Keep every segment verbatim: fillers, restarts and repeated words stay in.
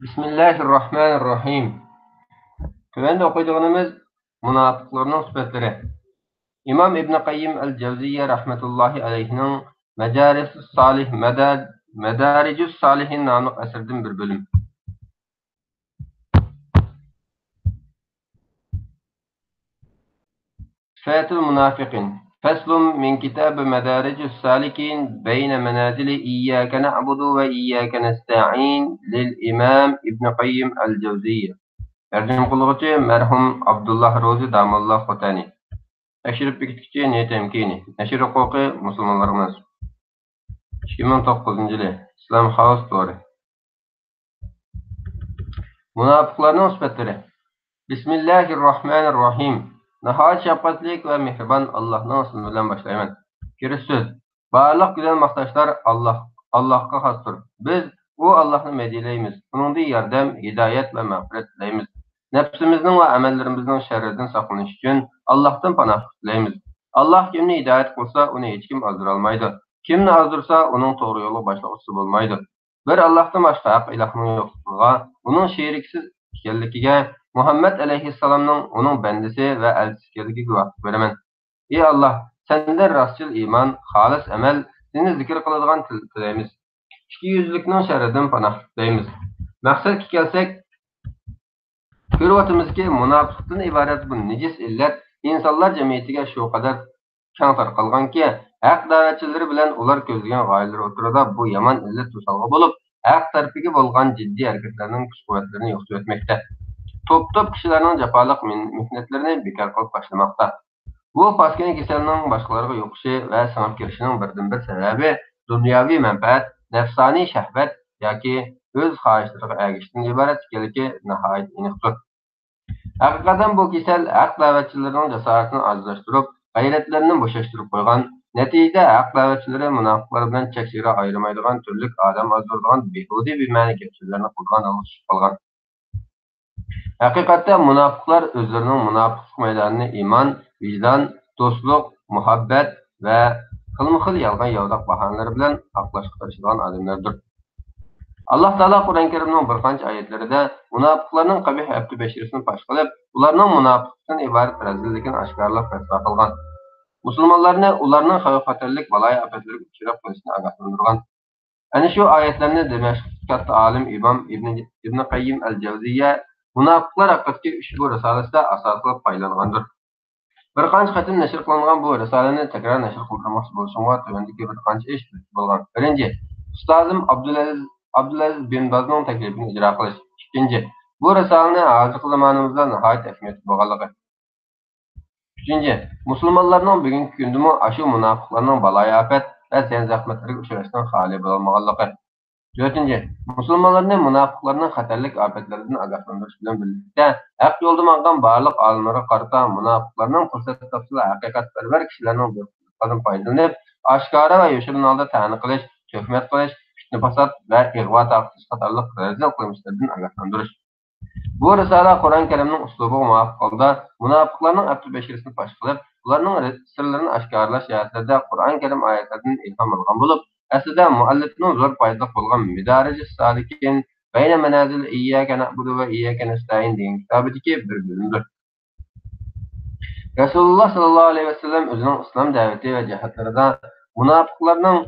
بىسمىللاھىررەھمانىررەھىم. تۆۋەندە ئوقۇيدىغىنىمىز مۇناپىقلارنىڭ سۈپەتلىرى. ئىمام ئىبنى قەييىم ئەل جەۋزىيە رەھمەتۇللاھى ئەلەيھىنىڭ مەدارىسۇس سالىھ، مەدار-، مەدارىجۇس سالىھىن ناملىق ئەسىرىدىن بىر بۆلۈم. سىفەتۇل مۇنافىقىن. فەسلۇن مىن كىتابى مەدارىجۇس سالىكىن بەينە مەنازىلى ئىيياكە نەئبۇدۇ ۋە ئىيياكە نەستەئىن لىل ئىمام ئىبنى قەييىم ئەل جەۋزىيە. تەرجىمە قىلغۇچى مەرھۇم ئابدۇللا روزى داماللا خوتەنى. تەكشۈرۈپ بېكىتكۈچى نى تەمكىنى. نەشر ھوقۇقى مۇسۇلمانلارغا مەنسۇپ. ئىككى مىڭ توققۇزىنچى يىلى ئىسلام خاۋس تورى. مۇناپىقلارنىڭ سۈپەتلىرى. بىسمىللاھىررەھمانىررەھىم. ناھايىتى شەپقەتلىك ۋە مېھرىبان ئاللاھنىڭ ئىسمى بىلەن باشلايمەن. كىرىش سۆز. بارلىق گۈزەل ماختاشلار ئاللاھ، ئاللاھقا خاستۇر. بىز ئۇ ئاللاھنى مەدھىيلەيمىز، ئۇنىڭدىن ياردەم، ھىدايەت ۋە مەغپىرەت تىلەيمىز. نەپسىمىزنىڭ ۋە ئەمەللىرىمىزنىڭ شەررىدىن ساقلىنىش ئۈچۈن ئاللاھتىن پاناھلىق تىلەيمىز. ئاللاھ كىمنى ھىدايەت قىلسا، ئۇنى ھېچكىم ئازدۇرالمايدۇ. كىمنى ئازدۇرسا، ئۇنىڭ توغرا يولغا باشلىغۇچىسى بولمايدۇ. بىر ئاللاھتىن باشقا ھەق ئىلاھنىڭ يوقلۇقىغا، ئۇنىڭ شېرىكسىز ئىكەنلىكىگە، مۇھەممەد ئەلەيھىسسالامنىڭ ئۇنىڭ بەندىسى ۋە ئەلچىسى ئىكەنلىكىگە گۇۋاھلىق بېرىمەن. ئى ئاللاھ، سەندىن راستچىل ئىمان، خالىس ئەمەل، سېنى زىكىر قىلىدىغان تىل تىلەيمىز. ئىككى يۈزلۈكنىڭ شەررىدىن پاناھلىق تىلەيمىز. مەقسەتكە كەلسەك، كۆرۈۋاتىمىزكى، مۇناپىقلىقتىن ئىبارەت بۇ نىجىس ئىللەت ئىنسانلار جەمئىيىتىگە شۇ قەدەر كەڭ تارقالغانكى، ھەق دەۋەتچىلىرى بىلەن ئۇلار كۆزلىگەن غايىلىرى ئوتتۇرىدا بۇ يامان ئىللەت توسالغۇ بولۇپ، ھەق تەرىپىگە بولغان جىددىي ھەرىكەتلەرنىڭ كۈچ-قۇۋۋەتلىرىنى يوقىتىۋەتمەكتە. توپ-توپ كىشىلەرنىڭ جاپالىق مىن-، مېھنەتلىرىنى بىكار قىلىپ باشلىماقتا. بۇ پاسكىنا كېسەلنىڭ باشقىلارغا يۇقۇشى ۋە سىڭىپ كىرىشىنىڭ بىردىنبىر سەۋەبى دۇنياۋى مەنپەئەت، نەپسانىي شەھۋەت ياكى ئۆز خاھىشلىرىغا ئەگىشىشتىن ئىبارەت ئىكەنلىكى ناھايىتى ئېنىقتۇر. ھەقىقەتەن بۇ كېسەل ھەق دەۋەتچىلىرىنىڭ جاسارىتىنى ئاجىزلاشتۇرۇپ، غەيرەتلىرىنى بوشاشتۇرۇپ قويغان. نەتىجىدە ھەق دەۋەتچىلىرى مۇناپىقلار بىلەن چەك-چېگرا ئايرىمايدىغان تۈرلۈك ئادەم ئازدۇرىدىغان بىھۇدە بىمەنە گەپ-سۆزلەرنى قىلىدىغان ھالغا چۈشۈپ قالغان. ھەقىقەتتە مۇناپىقلار ئۆزلىرىنىڭ مۇناپىقلىق مەيدانىنى ئىمان، ۋىجدان، دوستلۇق، مۇھەببەت ۋە خىلمۇ خىل يالغان ياۋىداق باھانىلەر بىلەن ئاقلاشقا تىرىشىدىغان ئادەملەردۇر. ئاللاھ تائالا قۇرئان كەرىمنىڭ بىر قانچە ئايەتلىرىدە مۇناپىقلارنىڭ قەبىھ ئەپتى بەشىرىسىنى پاش قىلىپ، ئۇلارنىڭ مۇناپىقلىقتىن ئىبارەت رەزىللىكىنى ئاشكارىلاپ رەسۋا قىلغان. مۇسۇلمانلارنى ئۇلارنىڭ خەۋپ-خەتەرلىك بالايىئاپەتلىرىگە ئۇچراپ قېلىشتىن ئاگاھلاندۇرغان. ئەنە شۇ ئايەتلەرنى دىمەشقتىكى كاتتا ئالىم ئىمام ئىبنى، ئىبنى قەييىم ئەل جەۋزىيە مۇناپىقلار ھەققىدىكى ئۈچ بۇ رىسالىسىدە ئاساس قىلىپ پايدىلانغاندۇر. بىر قانچە قېتىم نەشر قىلىنغان بۇ رىسالىنى تەكرار نەشر قىلدۇرماقچى بولۇشۇمغا تۆۋەندىكى بىر قانچە ئىش تۈرتكە بولغان. بىرىنچى، ئۇستازىم ئابدۇلئەزىز، ئابدۇلئەزىز بىن بازنىڭ تەكلىپىنى ئىجرا قىلىش. ئىككىنچى، بۇ رىسالىنى ھازىرقى زامانىمىزدا ناھايىتى ئەھمىيەتلىك بولغانلىقى. ئۈچىنچى، مۇسۇلمانلارنىڭ بۈگۈنكى كۈندىمۇ ئاشۇ مۇناپىقلارنىڭ بالايىئاپەت ۋە زىيان-زەخمەتلىرىگە ئۇچراشتىن خالىي بولالمىغانلىقى. تۆتىنچى، مۇسۇلمانلارنى مۇناپىقلارنىڭ خەتەرلىك ئاپەتلىرىدىن ئاگاھلاندۇرۇش بىلەن بىرلىكتە، ھەق يولدا ماڭغان بارلىق ئالىملارغا قارىتا مۇناپىقلارنىڭ پۇرسەت تاپسىلا ھەقىقەتپەرۋەر كىشىلەرنىڭ بىر قىلىقلىرىدىن پايدىلىنىپ، ئاشكارا ۋە يوشۇرۇن ھالدا تەنە قىلىش، تۆھمەت قىلىش، پىتنە-پاسات ۋە ئىغۋا تارقىتىش قاتارلىق رەزىل قىلمىشلىرىدىن ئاگاھلاندۇرۇش. بۇ رىسالە قۇرئان كەرىمنىڭ ئۇسلۇبىغا مۇۋاپىق ھالدا مۇناپىقلارنىڭ ئەپتى بەشىرىسىنى پاش قىلىپ، ئۇلارنىڭ رى-، سىرلىرىنى ئاشكارىلاش جەھەتلىرىدە قۇرئان كەرىم ئايەتلىرىدىن ئىلھام ئالغان بولۇپ، ئەسلىدە مۇئەللىپنىڭ زور پايدىلىق بولغان مىدارىجۇس سالىكىن بەينە مەنازىل ئىيياكە نەئبۇدۇ ۋە ئىيياكە نەستەئىن دېگەن كىتابىدىكى بىر بۆلۈمدۇر. رەسۇلۇللا ساللاللاھۇ ئەلەيھى ۋەسەللەم ئۆزىنىڭ ئىسلام دەۋىتى ۋە جىھادلىرىدا مۇناپىقلارنىڭ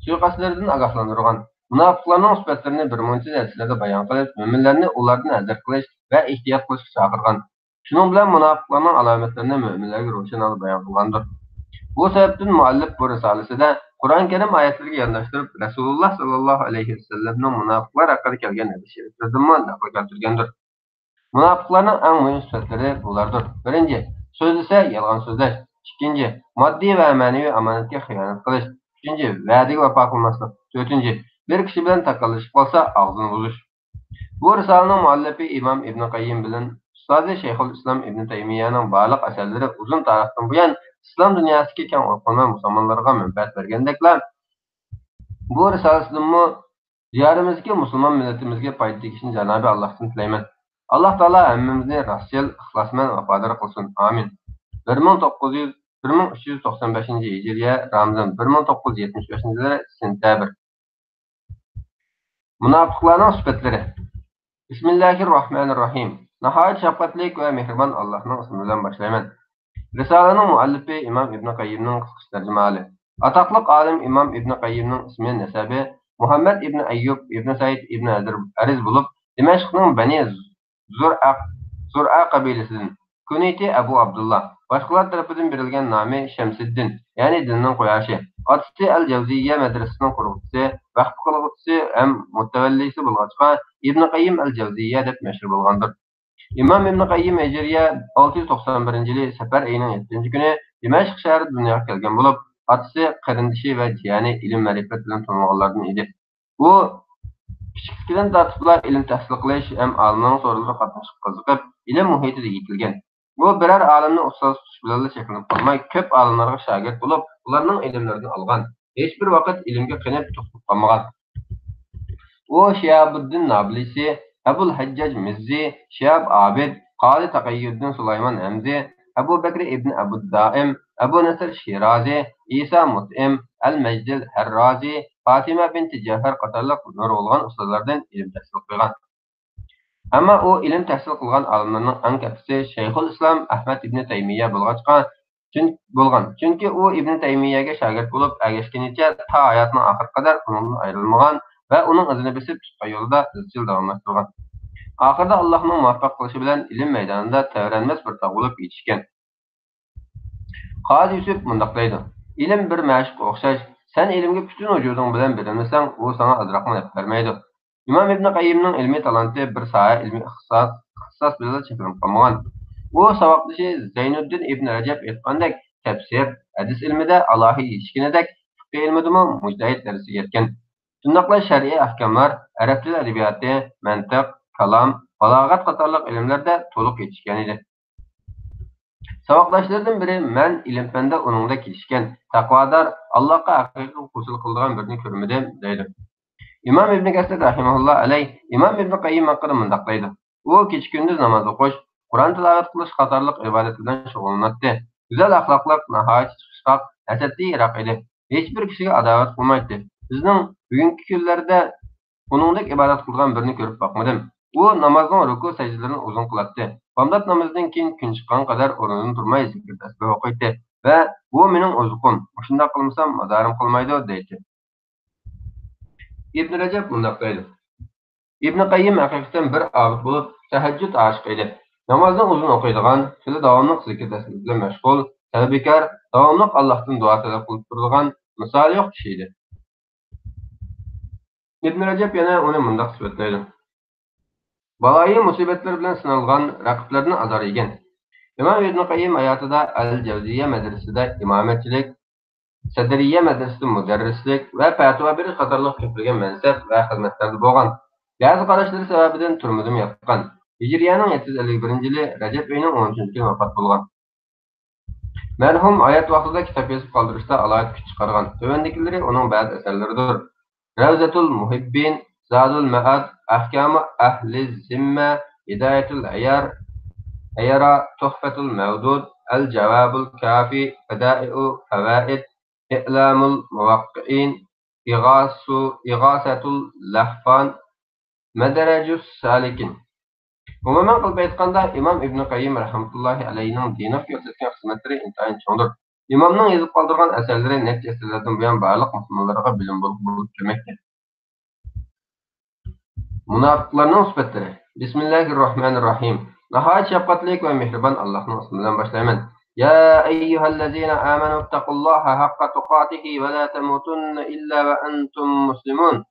سۇيىقەستلىرىدىن ئاگاھلاندۇرغان. مۇناپىقلارنىڭ سۈپەتلىرىنى بىر مۇنچە ھەدىسلەردە بايان قىلىپ، مۆمىنلەرنى ئۇلاردىن ھەزەر قىلىش ۋە ئېھتىيات قىلىشقا چاقىرغان. شۇنىڭ بىلەن مۇناپىقلارنىڭ ئالامەتلىرىنى مۆمىنلەرگە روشەن ھالدا بايان قىلغاندۇر. بۇ سەۋەبتىن مۇئەللىپ بۇ رىسالىسىدە قۇرئان كەرىم ئايەتلىرىگە يانداشتۇرۇپ، رەسۇلۇللا ساللاللاھۇ ئەلەيھى ۋەسەللەمنىڭ مۇناپىقلار ھەققىدە كەلگەن ھەدىس شەرىپلىرىدىنمۇ نەقىل كەلتۈرگەندۇر. مۇناپىقلارنىڭ ئەڭ مۇھىم سۈپەتلىرى بۇلاردۇر. بىرىنچى، سۆزلىسە يالغان سۆزلەش. ئىككىنچى، ماددىي ۋە مەنىۋى ئامانەتكە خىيانەت قىلىش. ئۈچىنچى، ۋەدىگە ۋاپا قىلماسلىق. تۆتىنچى، بىر كىشى بىلەن تاكاللىشىپ قالسا ئاغزىنى بۇزۇش. بۇ رىسالىنىڭ مۇئەللىپى ئىمام ئىبنى قەييىم بىلەن ئۇستازى شەيخۇل ئىسلام ئىبنى تەيمىيەنىڭ بارلىق ئەسەرلىرى ئۇزۇن تارىختىن بۇيان ئىسلام دۇنياسىدىكى كەڭ ئوقۇرمەن مۇسۇلمانلارغا مەنپەئەت بەرگەندەكلا، بۇ رىسالىسىدىنمۇ دىيارىمىزدىكى مۇسۇلمان مىللىتىمىزگە پايدا تېگىشىنى جانابى ئاللاھتىن تىلەيمەن. ئاللاھ تائالا ھەممىمىزنى راستچىل، ئىخلاسمەن، ۋاپادار قىلسۇن. ئامىن. بىر مىڭ توققۇز يۈز، بىر مىڭ ئۈچ يۈز توقسان بەشىنچى ھىجرىيە رامىزان، بىر مىڭ توققۇز يۈز يەتمىش بەشىنچى يىلى سېنتەبىر. مۇناپىقلارنىڭ سۈپەتلىرى. بىسمىللاھىررەھمانىررەھىم. ناھايىتى شەپقەتلىك ۋە مېھرىبان ئاللاھنىڭ ئىسمى بىلەن باشلايمەن. رىسالىنىڭ مۇئەللىپى ئىمام ئىبنى قەييىمنىڭ قىسقىچە تەرجىمىھالى. ئاتاقلىق ئالىم ئىمام ئىبنى قەييىمنىڭ ئىسمى نەسەبى مۇھەممەد ئىبنى ئەييۇب ئىبنى سەئىد ئىبنى ئەرىز بولۇپ، دىمەشقنىڭ بەنى زۇرئا، زۇرئا قەبىلىسىدىن. كۇنيىتى ئەبۇ ئابدۇللا. باشقىلار تەرىپىدىن بېرىلگەن نامى شەمسىددىن، يەنى دىننىڭ قۇياشى. ئاتىسى ئەل جەۋزىيە مەدرىسىسىنىڭ قۇرغۇچىسى، ۋەقىپ قىلغۇچىسى ھەم مۇتەۋەللىسى بولغاچقا، ئىبنى قەييىم ئەل جەۋزىيە دەپ مەشھۇر بولغاندۇر. ئىمام ئىبنى قەييىم ھىجرىيە ئالتە يۈز توقسان بىرىنچى يىلى سەپەر ئېيىنىڭ يەتتىنچى كۈنى دىمەشق شەھىرىدە دۇنياغا كەلگەن بولۇپ، ئاتىسى، قېرىندىشى ۋە جىيەنى ئىلىم-مەرىپەت بىلەن تونۇلغانلاردىن ئىدى. ئۇ كىچىكلىكىدىن تارتىپلا ئىلىم تەھسىل قىلىش ھەم ئالىملارنىڭ سورۇنلىرىغا قاتنىشىشقا قىزىقىپ، ئىلىم مۇھىتىدا يېتىلگەن. ئۇ بىرەر ئالىمنى ئۇستاز تۇتۇش بىلەنلا چەكلىنىپ قالماي، كۆپ ئالىملارغا شاگىرت بولۇپ، ئۇلارنىڭ ئىلىملىرىدىن ئالغان. ھېچبىر ۋاقىت ئىلىمگە قېنىپ توختىلىپ قالمىغان. ئۇ شىھابۇددىن نابىلىسى، ئەبۇل ھەججاج مىززى، شىھاب ئابىد، قازى تەقىيۇددىن سۇلايمان ھەمزى، ئەبۇ بەكرى ئىبن ئەبۇ دائىم، ئەبۇ نەسىر شىرازى، ئىسا مۇتئىم، ئەل مەجدىل ھەررازى، پاتىمە بىنتى جەۋھەر قاتارلىق نۇرغۇنلىغان ئۇستازلاردىن ئىلىم تەھسىل قىلغان. ئەمما ئۇ ئىلىم تەھسىل قىلغان ئالىملارنىڭ ئەڭ كەتتىسى شەيخۇل ئىسلام ئەھمەد ئىبنى تەيمىيە بولغاچقا، چۈن-، بولغان. چۈنكى ئۇ ئىبنى تەيمىيەگە شاگىرت بولۇپ ئەگەشكىنىچە تا ھاياتىنىڭ ئاخىرىغا قەدەر ئۇنىڭدىن ئايرىلمىغان ۋە ئۇنىڭ ئىزىنى بېسىپ تۇتقان يولىدا ئىزچىل داۋاملاشتۇرغان. ئاخىرىدا ئاللاھنىڭ مۇۋەپپەق قىلىشى بىلەن ئىلىم مەيدانىدا تەۋرەنمەس بىر تاغ بولۇپ يېتىشكەن. قازى يۈسۈپ مۇنداق دەيدۇ: ئىلىم بىر مەشۇققا ئوخشاش، سەن ئىلىمگە پۈتۈن ۋۇجۇدۇڭ بىلەن بېرىلمىسەڭ، ئۇ ساڭا ئازراقمۇ نەپ بەرمەيدۇ. ئىمام ئىبنى قەييىمنىڭ ئىلمىي تالانتى بىر ساھە ئىلمىي ئىختىساس، ئىختىساس بىلەنلا چەكلىنىپ قالمىغان. ئۇ ساۋاقدىشى زەينۇددىن ئىبنى رەجەب ئېيتقاندەك، تەپسىر، ھەدىس ئىلمىدە ئالاھىدە يېتىشكىنىدەك، فىقھى ئىلمىدىمۇ مۇجتەھىد دەرىجىسىگە يەتكەن. شۇنداقلا شەرئىي ئەھكاملار، ئەرەب تىلى ئەدەبىياتى، مەنتىق، كالام، بالاغەت قاتارلىق ئىلىملەردە تولۇق يېتىشكەن ئىدى. ساۋاقداشلىرىدىن بىرى: «مەن ئىلىم-پەندە ئۇنىڭدەك يېتىشكەن، تەقۋادار، ئاللاھقا ھەقىقىي قۇلچىلىق قىلىدىغان بىرىنى كۆرمىدىم» دەيدۇ. ئىمام ئىبنى كەسىر رەھىمەھۇللا ئەلەيھ ئىمام ئىبنى قەييىم ھەققىدە مۇنداق دەيدۇ: «ئۇ كېچە-كۈندۈز ناماز ئوقۇش، قۇرئان تىلاۋەت قىلىش قاتارلىق ئىبادەت بىلەن شۇغۇللىناتتى. گۈزەل ئەخلاقلىق، ناھايىتى چىقىشقاق، ھەسەتتىن يىراق ئىدى. ھېچبىر كىشىگە ئاداۋەت قىلمايتتى. بىزنىڭ بۈگۈنكى كۈنلەردە ئۇنىڭدەك ئىبادەت قىلىدىغان بىرىنى كۆرۈپ باقمىدىم. ئۇ نامازنىڭ رۇكۇ سەجدىلىرىنى ئۇزۇن قىلاتتى. بامدات نامىزىدىن كېيىن كۈن چىققانغا قەدەر ئورنىدىن تۇرماي زىكىر تەسبىھ ئوقۇيتتى ۋە بۇ مېنىڭ ئوزۇقۇم، مۇشۇنداق قىلمىسام مادارىم قالمايدۇ» دەيتتى. ئىبن رەجەب مۇنداق دەيدۇ: ئىبن قەييىم ھەقىقەتەن بىر ئابىد بولۇپ، تەھەججۇد ئاشىقى ئىدى. نامازنى ئۇزۇن ئوقۇيدىغان، خېلى داۋاملىق زىكىر تەسبىھ بىلەن مەشغۇل، تەۋبىكار، داۋاملىق ئاللاھتىن دۇئا تەلەپ قىلىپ تۇرىدىغان، مىسالى يوق كىشى ئىدى. ئىبن رەجەب يەنە ئۇنى مۇنداق سۈپەتلەيدۇ: بالايىي مۇسىبەتلەر بىلەن سىنالغان، رەقىبلەردىن ئازار يېگەن. ئىمام ئىبن قەييىم ھاياتىدا ئەل جەۋزىيە مەدرىسىسىدە ئىمامەتچىلىك، سەدرىيە مەدرىسىسىدە مۇدەررىسلىك ۋە پەتىۋا بېرىش قاتارلىق كۆپلىگەن مەنسەپ ۋە خىزمەتلەردە بولغان. بەزى قاراشلىرى سەۋەبىدىن تۈرمىدىمۇ ياتقان. ھىجرىيەنىڭ يەتتە يۈز ئەللىك بىرىنچى يىلى رەجەب ئېيىنىڭ ئون ئۈچىنچى كۈنى ۋاپات بولغان. مەرھۇم ھايات ۋاقتىدا كىتاب يېزىپ قالدۇرۇشتا ئالاھىدە كۈچ چىقارغان. تۆۋەندىكىلىرى ئۇنىڭ بەزى ئەسەرلىرىدۇر: رەۋزەتۇل مۇھىببىن، زادۇل مەئاد، ئەھكامۇ ئەھلى زىممە، ھىدايەتۇل ئەيار، ئەيارا، تۇھفەتۇل مەۋدۇد، ئەل جاۋابۇل كافى، بەدائىئۇ فەۋائىد، ئىئلامۇل مۇۋەققىئىن، ئىغاسۇ-، ئىغاسەتۇل لەھفان، مەدەرەجۇس سالىكىن. ئومۇمەن قىلىپ ئېيتقاندا، ئىمام ئىبنى قەييىم رەھمەتۇللاھى ئەلەيھىنىڭ دىنىغا كۆرسەتكەن خىزمەتلىرى ئىنتايىن چوڭدۇر. ئىمامنىڭ يېزىپ قالدۇرغان ئەسەرلىرى نەچچە ئەسىرلەردىن بۇيان بارلىق مۇسۇلمانلارغا بىلىم بولۇپ، بولۇپ كەلمەكتە. مۇناپىقلارنىڭ سۈپەتلىرى. بىسمىللاھىررەھمانىررەھىم. ناھايىتى شەپقەتلىك ۋە مېھرىبان ئاللاھنىڭ ئىسمى بىلەن باشلايمەن. يا أيها الذين آمنوا اتقوا الله حق تقاته ولا تموتن إلا وأنتم مسلمون.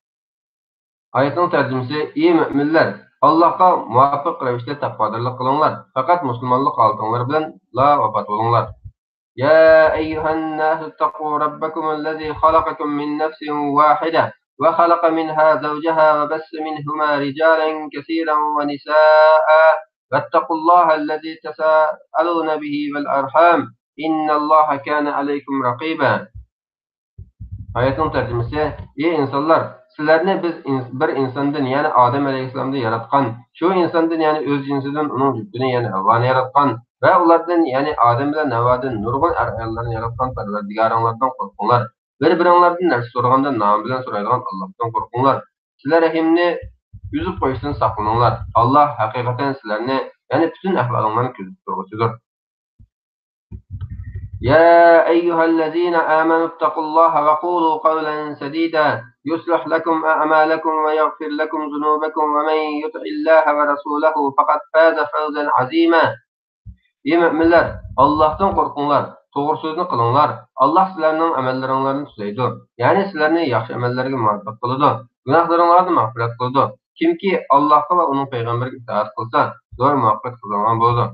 ئايەتنىڭ تەرجىمىسى: ئى مۆمىنلەر، ئاللاھقا مۇۋاپىق رەۋىشتە تەقۋادارلىق قىلىڭلار، پەقەت مۇسۇلمانلىق ھالىتىڭلار بىلەنلا ۋاپات بولۇڭلار. يا أيها الناس اتقوا ربكم الذي خلقكم من نفس واحدة وخلق منها زوجها وبث منهما رجالا كثيرا ونساء واتقوا الله الذي تساءلون به والأرحام إن الله كان عليكم رقيبا. ئايەتنىڭ تەرجىمىسى: ئى ئىنسانلار، سىلەرنى بىز ئىنس-، بىر ئىنساندىن، يەنى ئادەم ئەلەيھىسسالامدىن ياراتقان، شۇ ئىنساندىن، يەنى ئۆز جىنسىدىن ئۇنىڭ جۈپتىنى، يەنى ھەۋۋانى ياراتقان ۋە ئۇلاردىن، يەنى ئادەم بىلەن ھەۋۋادىن نۇرغۇن ئەر-ئاياللارنى ياراتقان پەرۋەردىگارىڭلاردىن قورقۇڭلار. بىر-بىرىڭلاردىن نەرسە سورىغاندا نامى بىلەن سورايدىغان ئاللاھتىن قورقۇڭلار. سىلەر رەھىمنى ئۈزۈپ قويۇشتىن ساقلىنىڭلار. ئاللاھ ھەقىقەتەن سىلەرنى، يەنى پۈتۈن ئەھۋالىڭلارنى كۆزىتىپ تۇرغۇچىدۇر. يا أيها الذين آمنوا اتقوا الله وقولوا قولا سديدا يصلح لكم أعمالكم ويغفر لكم ذنوبكم ومن يطع الله ورسوله فقد فاز فوزا عظيما. ئى مۆمىنلەر، ئاللاھتىن قورقۇڭلار، توغرا سۆزنى قىلىڭلار. ئاللاھ سىلەرنىڭ ئەمەللىرىڭلارنى تۈزەيدۇ، يەنى سىلەرنى ياخشى ئەمەللەرگە مۇۋەپپەق قىلىدۇ، گۇناھلىرىڭلارنى مەغپىرەت قىلىدۇ. كىمكى ئاللاھقا ۋە ئۇنىڭ پەيغەمبىرىگە ئىتائەت قىلسا، زور مۇۋەپپەقىيەت قازانغان بولىدۇ.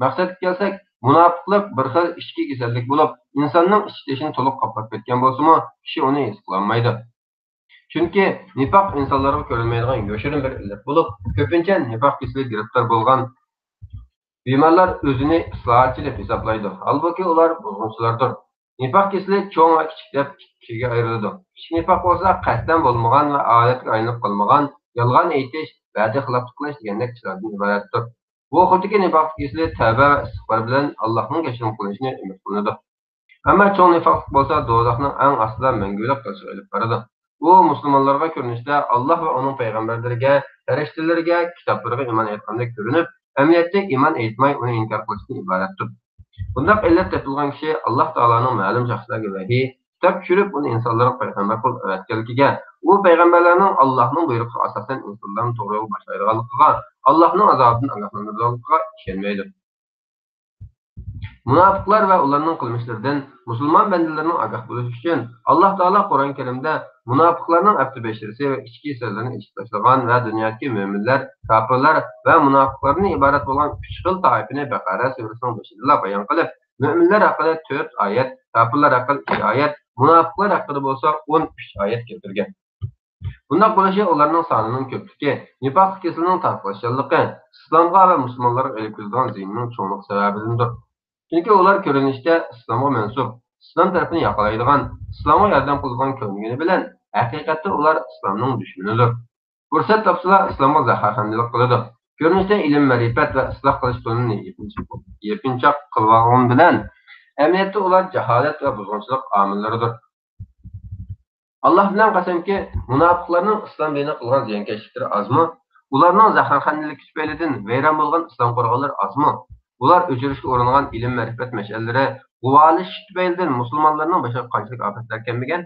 مەقسەتكە كەلسەك، مۇناپىقلىق بىر خىل ئىچكى كېسەللىك بولۇپ، ئىنساننىڭ ئىچ-تېشىنى تولۇق قاپلاپ كەتكەن بولسىمۇ، كىشى ئۇنى ھېس قىلالمايدۇ. چۈنكى نىپاق ئىنسانلارغا كۆرۈنمەيدىغان يوشۇرۇن بىر ئىللەت بولۇپ، كۆپىنچە نىپاق كېسىلىگە گىرىپتار بولغان بىمارلار ئۆزىنى ئىسلاھاتچى دەپ ھېسابلايدۇ، ھالبۇكى ئۇلار بۇزغۇنچىلاردۇر. نىپاق كېسىلى چوڭ ۋە كىچىك دەپ ئىككىگە ئايرىلىدۇ. كىچىك نىپاق بولسا قەستەن بولمىغان ۋە ئادەتكە ئايلىنىپ قالمىغان، يالغان ئېيتىش، ۋەدە خىلاپلىق قىلىش دېگەندەك ئىشلاردىن ئىبارەتتۇر. بۇ خىلدىكى نىپاق كېسىلى تەۋبە ۋە ئىستىغپار بىلەن ئاللاھنىڭ كەچۈرۈم قىلىنىشىنى ئۈمىد قىلىنىدۇ. ئەمما چوڭ نىپاقلىق بولسا دوزاخنىڭ ئەڭ ئاستىدا مەڭگۈلۈك قېلىشىغا ئېلىپ بارىدۇ. ئۇ مۇسۇلمانلارغا كۆرۈنۈشتە ئاللاھ ۋە ئۇنىڭ پەيغەمبەرلىرىگە، پەرىشتىلىرىگە، كىتابلىرىغا ئىمان ئېيتقاندەك كۆرۈنۈپ، ئەمەلىيەتتە ئىمان ئېيتماي ئۇنى ئىنكار قىلىشتىن ئىبارەتتۇر. بۇنداق ئىللەت تېپىلغان كىشى ئاللاھ تائالانىڭ مەلۇم شەخسلەرگە ۋەھىي، كىتاب چۈشۈرۈپ ئۇنى ئىنسانلارغا پەيغەمبەر قىلىپ ئەۋەتكەنلىكىگە، ئۇ پەيغەمبەرلەرنىڭ ئاللاھنىڭ بۇيرۇقىغا ئاساسەن ئىنسانلارنى توغرا يولغا باشلايدىغانلىقىغا، ئاللاھنىڭ ئازابىدىن ئاگاھلاندۇرىدىغانلىقىغا ئىشەنمەيدۇ. مۇناپىقلار ۋە ئۇلارنىڭ قىلمىشلىرىدىن مۇسۇلمان بەندىلەرنىڭ ئاگاھ بولۇشى ئۈچۈن، ئاللاھ تائالا قۇرئان كەرىمدە مۇناپىقلارنىڭ ئەپتى بەشىرىسى ۋە ئىچكى سىرلىرىنى ئېچىپ تاشلىغان ۋە دۇنيادىكى مۆمىنلەر، كاپىرلار ۋە مۇناپىقلاردىن ئىبارەت بولغان ئۈچ خىل تائىپىنى بەقەرە سۈرىسىنىڭ بېشىدىلا بايان قىلىپ، مۆمىنلەر ھەققىدە تۆت ئايەت، كاپىرلار ھەققىدە ئىككى ئايەت، مۇناپىقلار ھەققىدە بولسا ئون ئۈچ ئايەت كەلتۈرگەن. بۇنداق بولۇشى ئۇلارنىڭ سانىنىڭ كۆپلۈكى، نىپاقلىق كېسىلىنىڭ تارقىلىشچانلىقى، ئىسلامغا ۋە مۇسۇلمانلارغا ئېلىپ كېلىدىغان زىيىنىنىڭ چوڭلۇقى سەۋەبىدىندۇر. چۈنكى ئۇلار كۆرۈنۈشتە ئىسلامغا مەنسۇپ، ئىسلام تەرىپىنى ياقلايدىغان، ئىسلامغا ياردەم قىلىدىغان كۆرۈنگىنى بىلەن، ھەقىقەتتە ئۇلار ئىسلامنىڭ دۈشمىنىدۇر. پۇرسەت تاپسىلا ئىسلامغا زەھەرخەندىلىك قىلىدۇ. كۆرۈنۈشتە ئىلىم-مەرىپەت ۋە ئىسلاھ قىلىش تونىنى يېپىنچاق، يېپىنچاق قىلىۋالغىنى بىلەن، ئەمەلىيەتتە ئۇلار جاھالەت ۋە بۇزغۇنچىلىق ئامىللىرىدۇر. ئاللاھ بىلەن قەسەمكى، مۇناپىقلارنىڭ ئىسلام دىنىغا قىلغان زىيانكەشلىكلىرى ئازمۇ؟ ئۇلارنىڭ زەھەرخەندىلىكى تۈپەيلىدىن ۋەيران بولغان ئىسلام قورغانلىرى ئازمۇ؟ ئۇلار ئۆچۈرۈشكە ئۇرۇنغان ئىلىم-مەرىپەت مەشئەللىرى غۇۋالىشىش تۈپەيلىدىن مۇسۇلمانلارنىڭ بېشىغا قانچىلىك ئاپەتلەر كەلمىگەن؟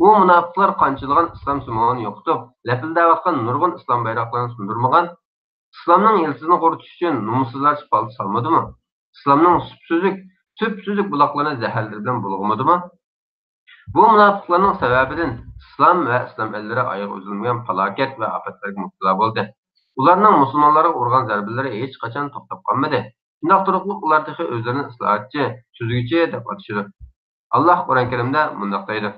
ئۇ مۇناپىقلار قانچىلىغان ئىسلام سىمۋولىنى يوقىتىپ، لەپىلدەۋاتقان نۇرغۇن ئىسلام بايراقلىرىنى سۇندۇرمىغان؟ ئىسلامنىڭ يىلتىزىنى قۇرۇتۇش ئۈچۈن نومۇسسىزلارچە پالتا سالمىدىمۇ؟ ئىسلامنىڭ سۈپسۈزۈك، تۈپسۈزۈك بۇلاقلىرىنى زەھەرلىرى بىلەن بۇلغىمىدىمۇ؟ بۇ مۇناپىقلارنىڭ سەۋەبىدىن ئىسلام ۋە ئىسلام ئەللىرى ئايىغى ئۈزۈلمىگەن پالاكەت ۋە ئاپەتلەرگە مۇپتىلا بولدى. ئۇلارنىڭ مۇسۇلمانلارغا ئۇرغان زەربىلىرى ھېچقاچان توختاپ قالمىدى. شۇنداق تۇرۇقلۇق ئۇلار تېخى ئۆزلىرىنى ئىسلاھاتچى، تۈزگۈچى دەپ ئاتىشىدۇ. ئاللاھ قۇرئان كەرىمدە مۇنداق دەيدۇ: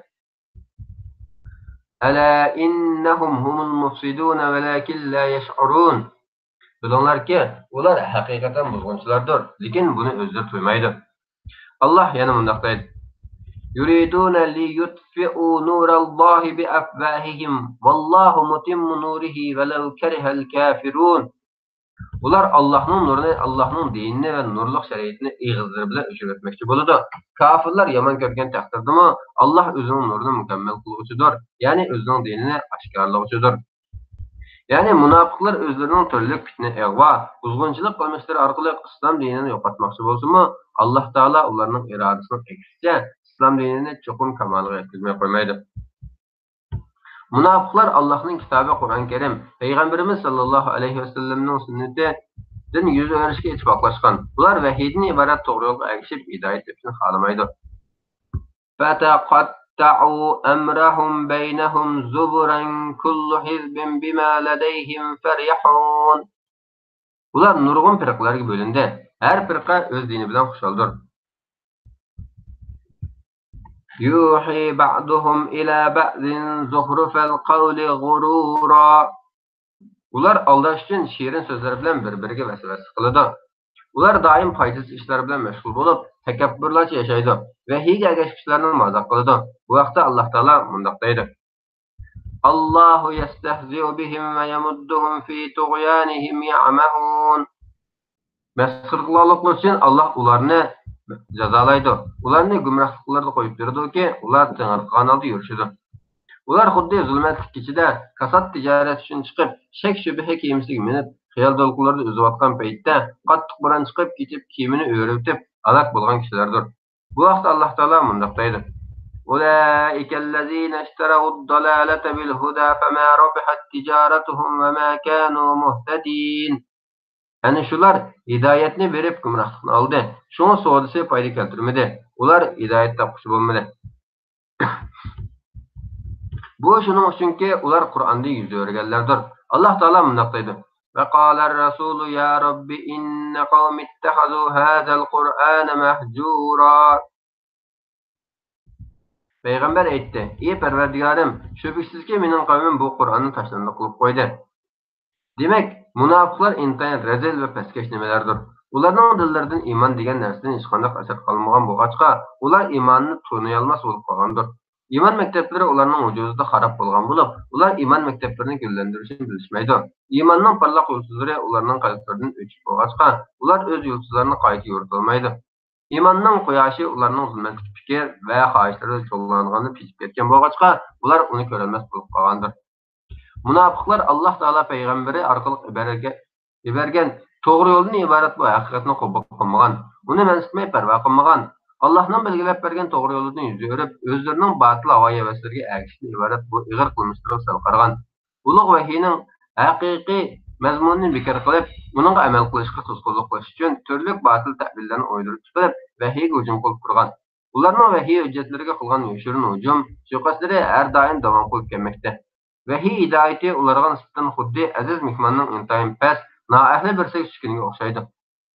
ألا إنهم هم المفسدون ولكن لا يشعرون. بىلىڭلاركى، ئۇلار ھەقىقەتەن بۇزغۇنچىلاردۇر، لېكىن بۇنى ئۆزلىرى تۇيمايدۇ. ئاللاھ يەنە مۇنداق دەيدۇ: يريدون ليطفئوا نور الله بأفواههم والله متم نوره ولو كره الكافرون. ئۇلار ئاللاھنىڭ نۇرىنى، ئاللاھنىڭ دىنىنى ۋە نۇرلۇق شەرىئىتىنى ئېغىزلىرى بىلەن ئۆچۈرۈۋەتمەكچى بولىدۇ. كاپىرلار يامان كۆرگەن تەقدىردىمۇ، ئاللاھ ئۆزىنىڭ نۇرىنى مۇكەممەل قىلغۇچىدۇر، يەنى ئۆزىنىڭ دىنىنى ئاشكارىلىغۇچىدۇر. يەنى مۇناپىقلار ئۆزلىرىنىڭ تۈرلۈك پىتنە-ئىغۋا، بۇزغۇنچىلىق قىلمىشلىرى ئارقىلىق ئىسلام دىنىنى يوقاتماقچى بولسىمۇ، ئاللاھ تائالا ئۇلارنىڭ ئىرادىسىنىڭ ئەكسىچە ئىسلام دىنىنى چوقۇم كامالىغا يەتكۈزمەي قويمايدۇ. مۇناپىقلار ئاللاھنىڭ كىتابى قۇرئان كەرىم، پەيغەمبىرىمىز ساللاللاھۇ ئەلەيھى ۋەسەللەمنىڭ سۈننىتىدىن يۈز ئۆرۈشكە ئىتتىپاقلاشقان. بۇلار ۋەھىيدىن ئىبارەت توغرا يولغا ئەگىشىپ، ھىدايەت تېپىشنى خالىمايدۇ. فتقطعوا أمرهم بينهم زبرا كل حزب بما لديهم فرحون. ئۇلار نۇرغۇن پىرقىلەرگە بۆلۈندى. ھەر پىرقە ئۆز دىنى بىلەن خۇشالدۇر. يوحي بعضهم إلى بعض زخرف القول غرورا. ئۇلار ئالداش ئۈچۈن شېرىن سۆزلەر بىلەن بىر-بىرىگە ۋەسۋەسە قىلىدۇ. ئۇلار دائىم پايدىسىز ئىشلار بىلەن مەشغۇل بولۇپ، تەكەببۇرلارچە ياشايدۇ. ۋەھىيگە ئەگەشكۈچىلەرنى مازاق قىلىدۇ. بۇ ھەقتە ئاللاھ تائالا مۇنداق دەيدۇ: الله يستهزئ بهم ويمدهم في طغيانهم يعمهون. مەسخىرە قىلغانلىقلىرى ئۈچۈن ئاللاھ ئۇلارنى جازالايدۇ. ئۇلارنى گۇمراھلىقلىرىدا قويۇپ بېرىدۇكى، ئۇلار تېڭىرقىغان ھالدا يۈرۈشىدۇ. ئۇلار خۇددى زۇلمەتلىك كېچىدە كاسات تىجارەت ئۈچۈن چىقىپ، شەك-شۈبھە كېمىسىگە مىنىپ، خىيال دولقۇنلىرىدا ئۈزۈۋاتقان پەيتتە قاتتىق بوران چىقىپ كېتىپ، كېمىنى ئۆرۈۋېتىپ ھالاك بولغان كىشىلەردۇر. بۇ ھەقتە ئاللاھ تائالا مۇنداق دەيدۇ: أولئك الذين اشتروا الضلالة بالهدى فما ربحت تجارتهم وما كانوا مهتدين. ئەنە شۇلار ھىدايەتنى بېرىپ گۇمراھلىقنى ئالدى. شۇڭا سودىسى پايدا كەلتۈرمىدى. ئۇلار ھىدايەت تاپقۇچى بولمىدى. بۇ شۇنىڭ ئۈچۈنكى، ئۇلار قۇرئاندىن يۈز ئۆرۈگەنلەردۇر. ئاللاھ تائالا مۇنداق دەيدۇ: وقال الرسول يا رب إن قومي اتخذوا هذا القرآن مهجورا. پەيغەمبەر ئېيتتى: ئى پەرۋەردىگارىم، شۈبھىسىزكى، مېنىڭ قەۋمىم بۇ قۇرئاننى تاشلىنىدىغان قىلىپ قويدى. دېمەك، مۇناپىقلار ئىنتايىن رەزىل ۋە پەسكەش نېمىلەردۇر. ئۇلارنىڭ دىللىرىدىن ئىمان دېگەن نەرسىدىن ھېچقانداق ئەسەر قالمىغان بولغاچقا، ئۇلار ئىماننى تونۇيالماس بولۇپ قالغاندۇر. ئىمان مەكتەپلىرى ئۇلارنىڭ ۋۇجۇدىدا خاراب بولغان بولۇپ، ئۇلار ئىمان مەكتەپلىرىنى گۈللەندۈرۈشنى بىلىشمەيدۇ. ئىماننىڭ پارلاق يۇلتۇزلىرى ئۇلارنىڭ قەلبلىرىدىن ئۆچۈك بولغاچقا، ئۇلار ئۆز يۇلتۇزلىرىنى قايتا يورۇتالمايدۇ. ئىماننىڭ قۇياشى ئۇلارنىڭ زۇلمەتلىك پىكىر ۋە خاھىشلىرىدا چوغلانغاندا پىچىپ كەتكەن بولغاچقا، ئۇلار ئۇنى كۆرەلمەس بولۇپ قالغاندۇر. مۇناپىقلار ئاللاھ تائالا پەيغەمبىرى ئارقىلىق ئىبەرگە-، ئىبەرگەن توغرا يولدىن ئىبارەت بۇ ھەقىقەتنى قوبۇل قىلمىغان، ئۇنى مەنسىتمەي پەرۋا قىلمىغان، ئاللاھنىڭ بەلگىلەپ بەرگەن توغرا يولىدىن يۈز ئۆرۈپ، ئۆزلىرىنىڭ باتىل ھاۋا-ھەۋەسلىرىگە ئەگىشىشتىن ئىبارەت بۇ ئېغىر قىلمىشلىرىغا سەل قارىغان. ئۇلۇغ ۋەھىينىڭ ھەقىقىي مەزمۇنىنى بىكار قىلىپ، ئۇنىڭغا ئەمەل قىلىشقا توسقۇنلۇق قىلىش ئۈچۈن تۈرلۈك باتىل تەئۋىللەرنى ئويدۇرۇپ چىقىرىپ، ۋەھىيگە ھۇجۇم قىلىپ تۇرغان. ئۇلارنىڭ ۋەھىي ھۆججەتلىرىگە قىلغان يوشۇرۇن ھۇجۇم، سۇيىقەستلىرى ھەر دائىم داۋام قىلىپ كەلمەكتە. ۋەھىي ھىدايىتى ئۇلارغا نىسبەتەن خۇددى ئەزىز مېھماننىڭ ئىنتايىن پەس، نائەھلى بىرسىگە چۈشكىنىگە ئوخشايدۇ.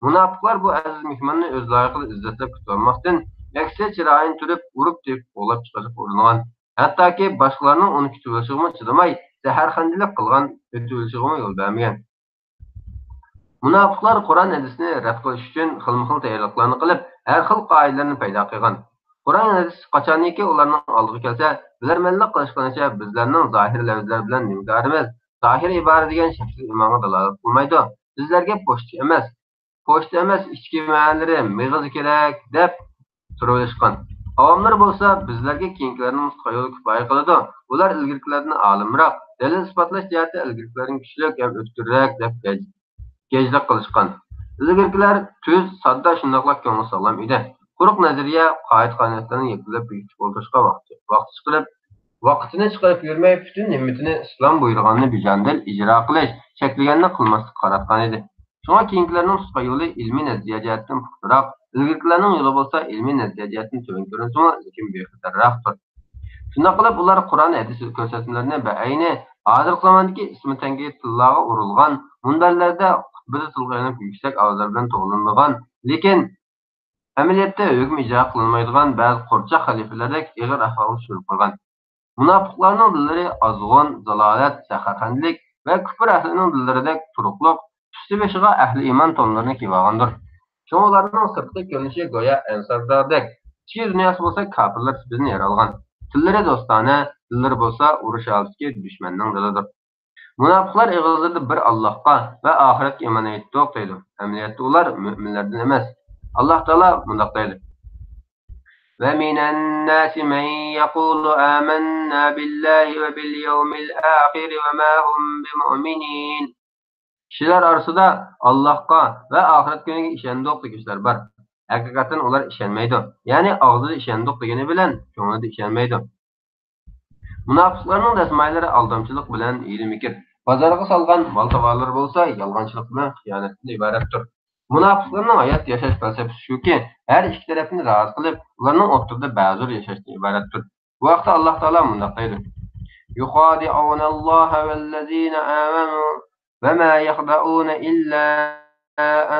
مۇناپىقلار بۇ ئەزىز مېھماننى ئۆز لايىقىدا ئىززەتلەپ كۈتۈۋالماستىن، ئەكسىچە چىرايىنى تۈرۈپ، ئۇرۇپ-تېپىپ قوغلاپ چىقىرىشقا ئۇرۇنغان. ھەتتاكى باشقىلارنىڭ ئۇنى كۈتۈۋېلىشىغىمۇ چىدىماي، زەھەرخەندىلىك قىلغان، ئۆتۈۋېلىشىغىمۇ يول بەرمىگەن. مۇناپىقلار قۇرئان ھەدىسنى رەت قىلىش ئۈچۈن خىلمۇخىل تەييارلىقلارنى قىلىپ، ھەر خىل قائىدىلەرنى پەيدا قىلغان. قۇرئان ھەدىس قاچانكى ئۇلارنىڭ ئالدىغا كەلسە، بىلەرمەنلىك قىلىشقىنىچە بىزلەرنىڭ زاھىر لەۋزلەر بىلەن نېمە كارىمىز؟ زاھىر ئىبارە دېگەن شەكسىز ئىمانغا دالالەت قىلمايدۇ. بىزلەرگە پوچتا ئەمەس، پوچتا ئەمەس، ئىچكى مەنىلىرى، مېغىزى كېرەك، دەپ تۇرۇۋېلىشقان. ئاۋاملار بولسا بىزلەرگە كېيىنكىلەرنىڭ نۇسخا يولى كۇپايە قىلىدۇ. ئۇلار ئىلگىرىكىلەردىن ئالىمراق، دەلىل ئىسپاتلاش جەھەتتە ئىلگىرىكىلەردىن كۈچلۈك ھەم ئۆتكۈررەك دەپ گەج-، گەجلىك قىلىشقان. ئىلگىرىكىلەر تۈز، ساددا، شۇنداقلا كۆڭلى ساغلام ئىدى. قۇرۇق نەزەرىيە، قائىدە-قانۇنلارنى يەكۈنلەپ بېكىتىپ ئولتۇرۇشقا ۋاقتى، ۋاقتى چىقىرىپ، ۋاقتىنى چىقىرىپ يۈرمەي، پۈتۈن ھىممىتىنى ئىسلام بۇيرۇغاننى بىجانىدىل ئىجرا قىلىش، چەكلىگەننى قىلماسلىققا قاراتقان ئىدى. شۇڭا كېيىنكىلەرنىڭ تۇتقان يولى ئىلمىي نەزەرىيە جەھەتتىن پۇختىراق، ئىلگىرىكىلەرنىڭ يولى بولسا ئىلمىي نەزەرىيە جەھەتتىن تۆۋەن كۆرۈنسىمۇ، لېكىن بىخەتەرراقتۇر. شۇنداق قىلىپ، ئۇلار قۇرئان ھەدىس كۆرسەتمىلىرىنى بەئەينى ھازىرقى زاماندىكى ئىسمى تەنكىد تىللاغا ئۇرۇلغان، مۇنبەرلەردە خۇتبىدە تىلغا ئېلىنىپ يۈكسەك ئاۋازلار بىلەن توۋلىنىدىغان، لېكىن ئەمەلىيەتتە ھۆكۈم ئىجرا قىلىنمايدىغان بەزى قورچاق خەلىپىلەردەك ئېغىر ئەھۋالغا چۈشۈرۈپ قويغان. مۇناپىقلارنىڭ دىللىرى ئازغۇن، زالالەت، زەھەرخەندىلىك ۋە كۇپۇر ئەھلىنىڭ دىللىرىدەك تۇرۇقلۇق، ئۈستى بېشىغا ئەھلى ئىمان تونلىرىنى كىيىۋالغاندۇر. شۇڭا ئۇلارنىڭ سىرتقى كۆرۈنۈشى گويا ئەنسارداردەك، ئىچكى دۇنياسى بولسا كاپىرلار سۈپىتىدىن يارالغان. تىللىرى دوستانە، دىللىرى بولسا ئۇرۇش ھالىتىدىكى دۈشمەننىڭ دىلىدۇر. مۇناپىقلار ئېغىزلىرىدا بىر ئاللاھقا ۋە ئاخىرەتكە ئىمان ئېيتتۇق دەيدۇ. ئەمەلىيەتتە ئۇلار مۆمىنلەردىن ئەمەس. ئاللاھ تائالا مۇنداق دەيدۇ: ومن الناس من يقول آمنا بالله وباليوم الآخر وما هم بمؤمنين. كىشىلەر ئارىسىدا ئاللاھقا ۋە ئاخىرەت كۈنىگە ئىشەندۇق دېگۈچىلەر بار. ھەقىقەتەن ئۇلار ئىشەنمەيدۇ. يەنى ئاغزىدا ئىشەندۇق دېگىنى بىلەن كۆڭلىدە ئىشەنمەيدۇ. مۇناپىقلارنىڭ دەسمايىلىرى ئالدامچىلىق بىلەن ھىيلە-مىكىر، بازارغا سالغان مال-تاۋارلىرى بولسا يالغانچىلىق بىلەن خىيانەتتىن ئىبارەتتۇر. مۇناپىقلارنىڭ ھايات ياشاش پەلسەپىسى شۇكى، ھەر ئىككى تەرەپنى رازى قىلىپ، ئۇلارنىڭ ئوتتۇرىدا بەزىبىر ياشاشتىن ئىبارەتتۇر. بۇ ھەقتە ئاللاھ تائالا مۇنداق دەيدۇ: يخادعون الله والذين آمنوا وما يخدعون إلا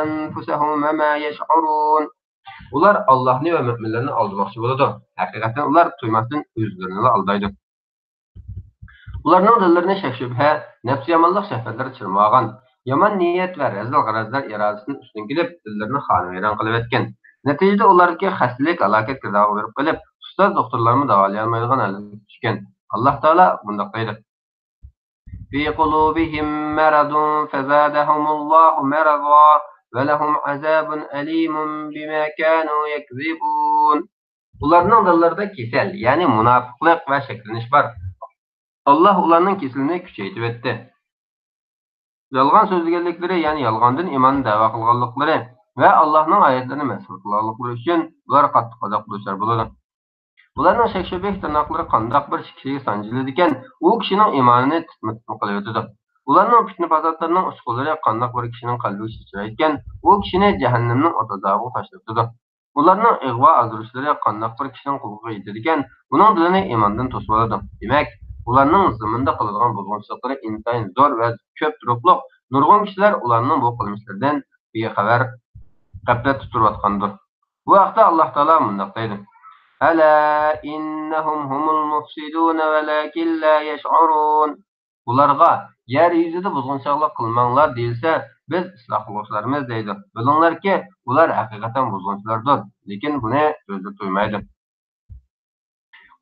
أنفسهم وما يشعرون. ئۇلار ئاللاھنى ۋە مۆمىنلەرنى ئالدىماقچى بولىدۇ. ھەقىقەتەن ئۇلار تۇيماستىن ئۆزلىرىنىلا ئالدايدۇ. ئۇلارنىڭ دىللىرىنى شەك-شۈبھە، نەپسىيامانلىق شەھۋەتلىرى چىرمىغان. يامان نىيەت ۋە رەزىل غەرەزلەر ئىرادىسىدىن ئۈستۈن كېلىپ، دىللىرىنى خانىۋەيران قىلىۋەتكەن. نەتىجىدە ئۇلاردىكى خەستىلىك ھالاكەت گىردابىغا بېرىپ قېلىپ، ئۇستاز دوختۇرلارمۇ داۋالىيالمايدىغان ھالەتكە چۈشكەن. ئاللاھ تائالا مۇنداق دەيدۇ: في قلوبهم مرض فزادهم الله مرضا ولهم عذاب أليم بما كانوا يكذبون. ئۇلارنىڭ دىللىرىدا كېسەل، يەنى مۇناپىقلىق ۋە شەكلىنىش بار. ئاللاھ ئۇلارنىڭ كېسىلىنى كۈچەيتىۋەتتى. يالغان سۆزلىگەنلىكلىرى، يەنى يالغاندىن ئىماننى دەۋا قىلغانلىقلىرى ۋە ئاللاھنىڭ ئايەتلىرىنى مەسخىرە قىلغانلىقلىرى ئۈچۈن ئۇلار قاتتىق ئازابقا دۇچار بولىدۇ. ئۇلارنىڭ شەك-شۈبھە تىرناقلىرى قانداق بىر كىشىگە سانجىلىدىكەن، ئۇ كىشىنىڭ ئىمانىنى تىتما-تىتما قىلىۋېتىدۇ. ئۇلارنىڭ پىتنە-پاساتلىرىنىڭ ئۇچقۇنلىرى قانداق بىر كىشىنىڭ قەلبىگە چىچرايدىكەن، ئۇ كىشىنى جەھەننەمنىڭ ئوت ئازابىغا تاشلىۋېتىدۇ. ئۇلارنىڭ ئىغۋا ئازدۇرۇشلىرى قانداق بىر كىشىنىڭ قۇلىقىغا يېتىدىكەن، ئۇنىڭ دىلىنى ئىماندىن توسۇۋالىدۇ. دېمەك، ئۇلارنىڭ زېمىندا قىلىدىغان بۇزغۇنچىلىقلىرى ئىنتايىن زور ۋە كۆپ تۇرۇقلۇق، نۇرغۇن كىشىلەر ئۇلارنىڭ بۇ قىلمىشلىرىدىن بىخەۋەر، غەپلەتتە تۇرۇۋاتقاندۇر. بۇ ھەقتە ئاللاھ تائالا مۇنداق دەيدۇ: ألا إنهم هم المفسدون ولكن لا يشعرون. ئۇلارغا يەر يۈزىدە بۇزغۇنچىلىق قىلماڭلار دېيىلسە، بىز ئىسلاھ قىلغۇچىلارمىز دەيدۇ. بىلىڭلاركى، ئۇلار ھەقىقەتەن بۇزغۇنچىلاردۇر، لېكىن بۇنى ئۆزلىرى تۇيمايدۇ.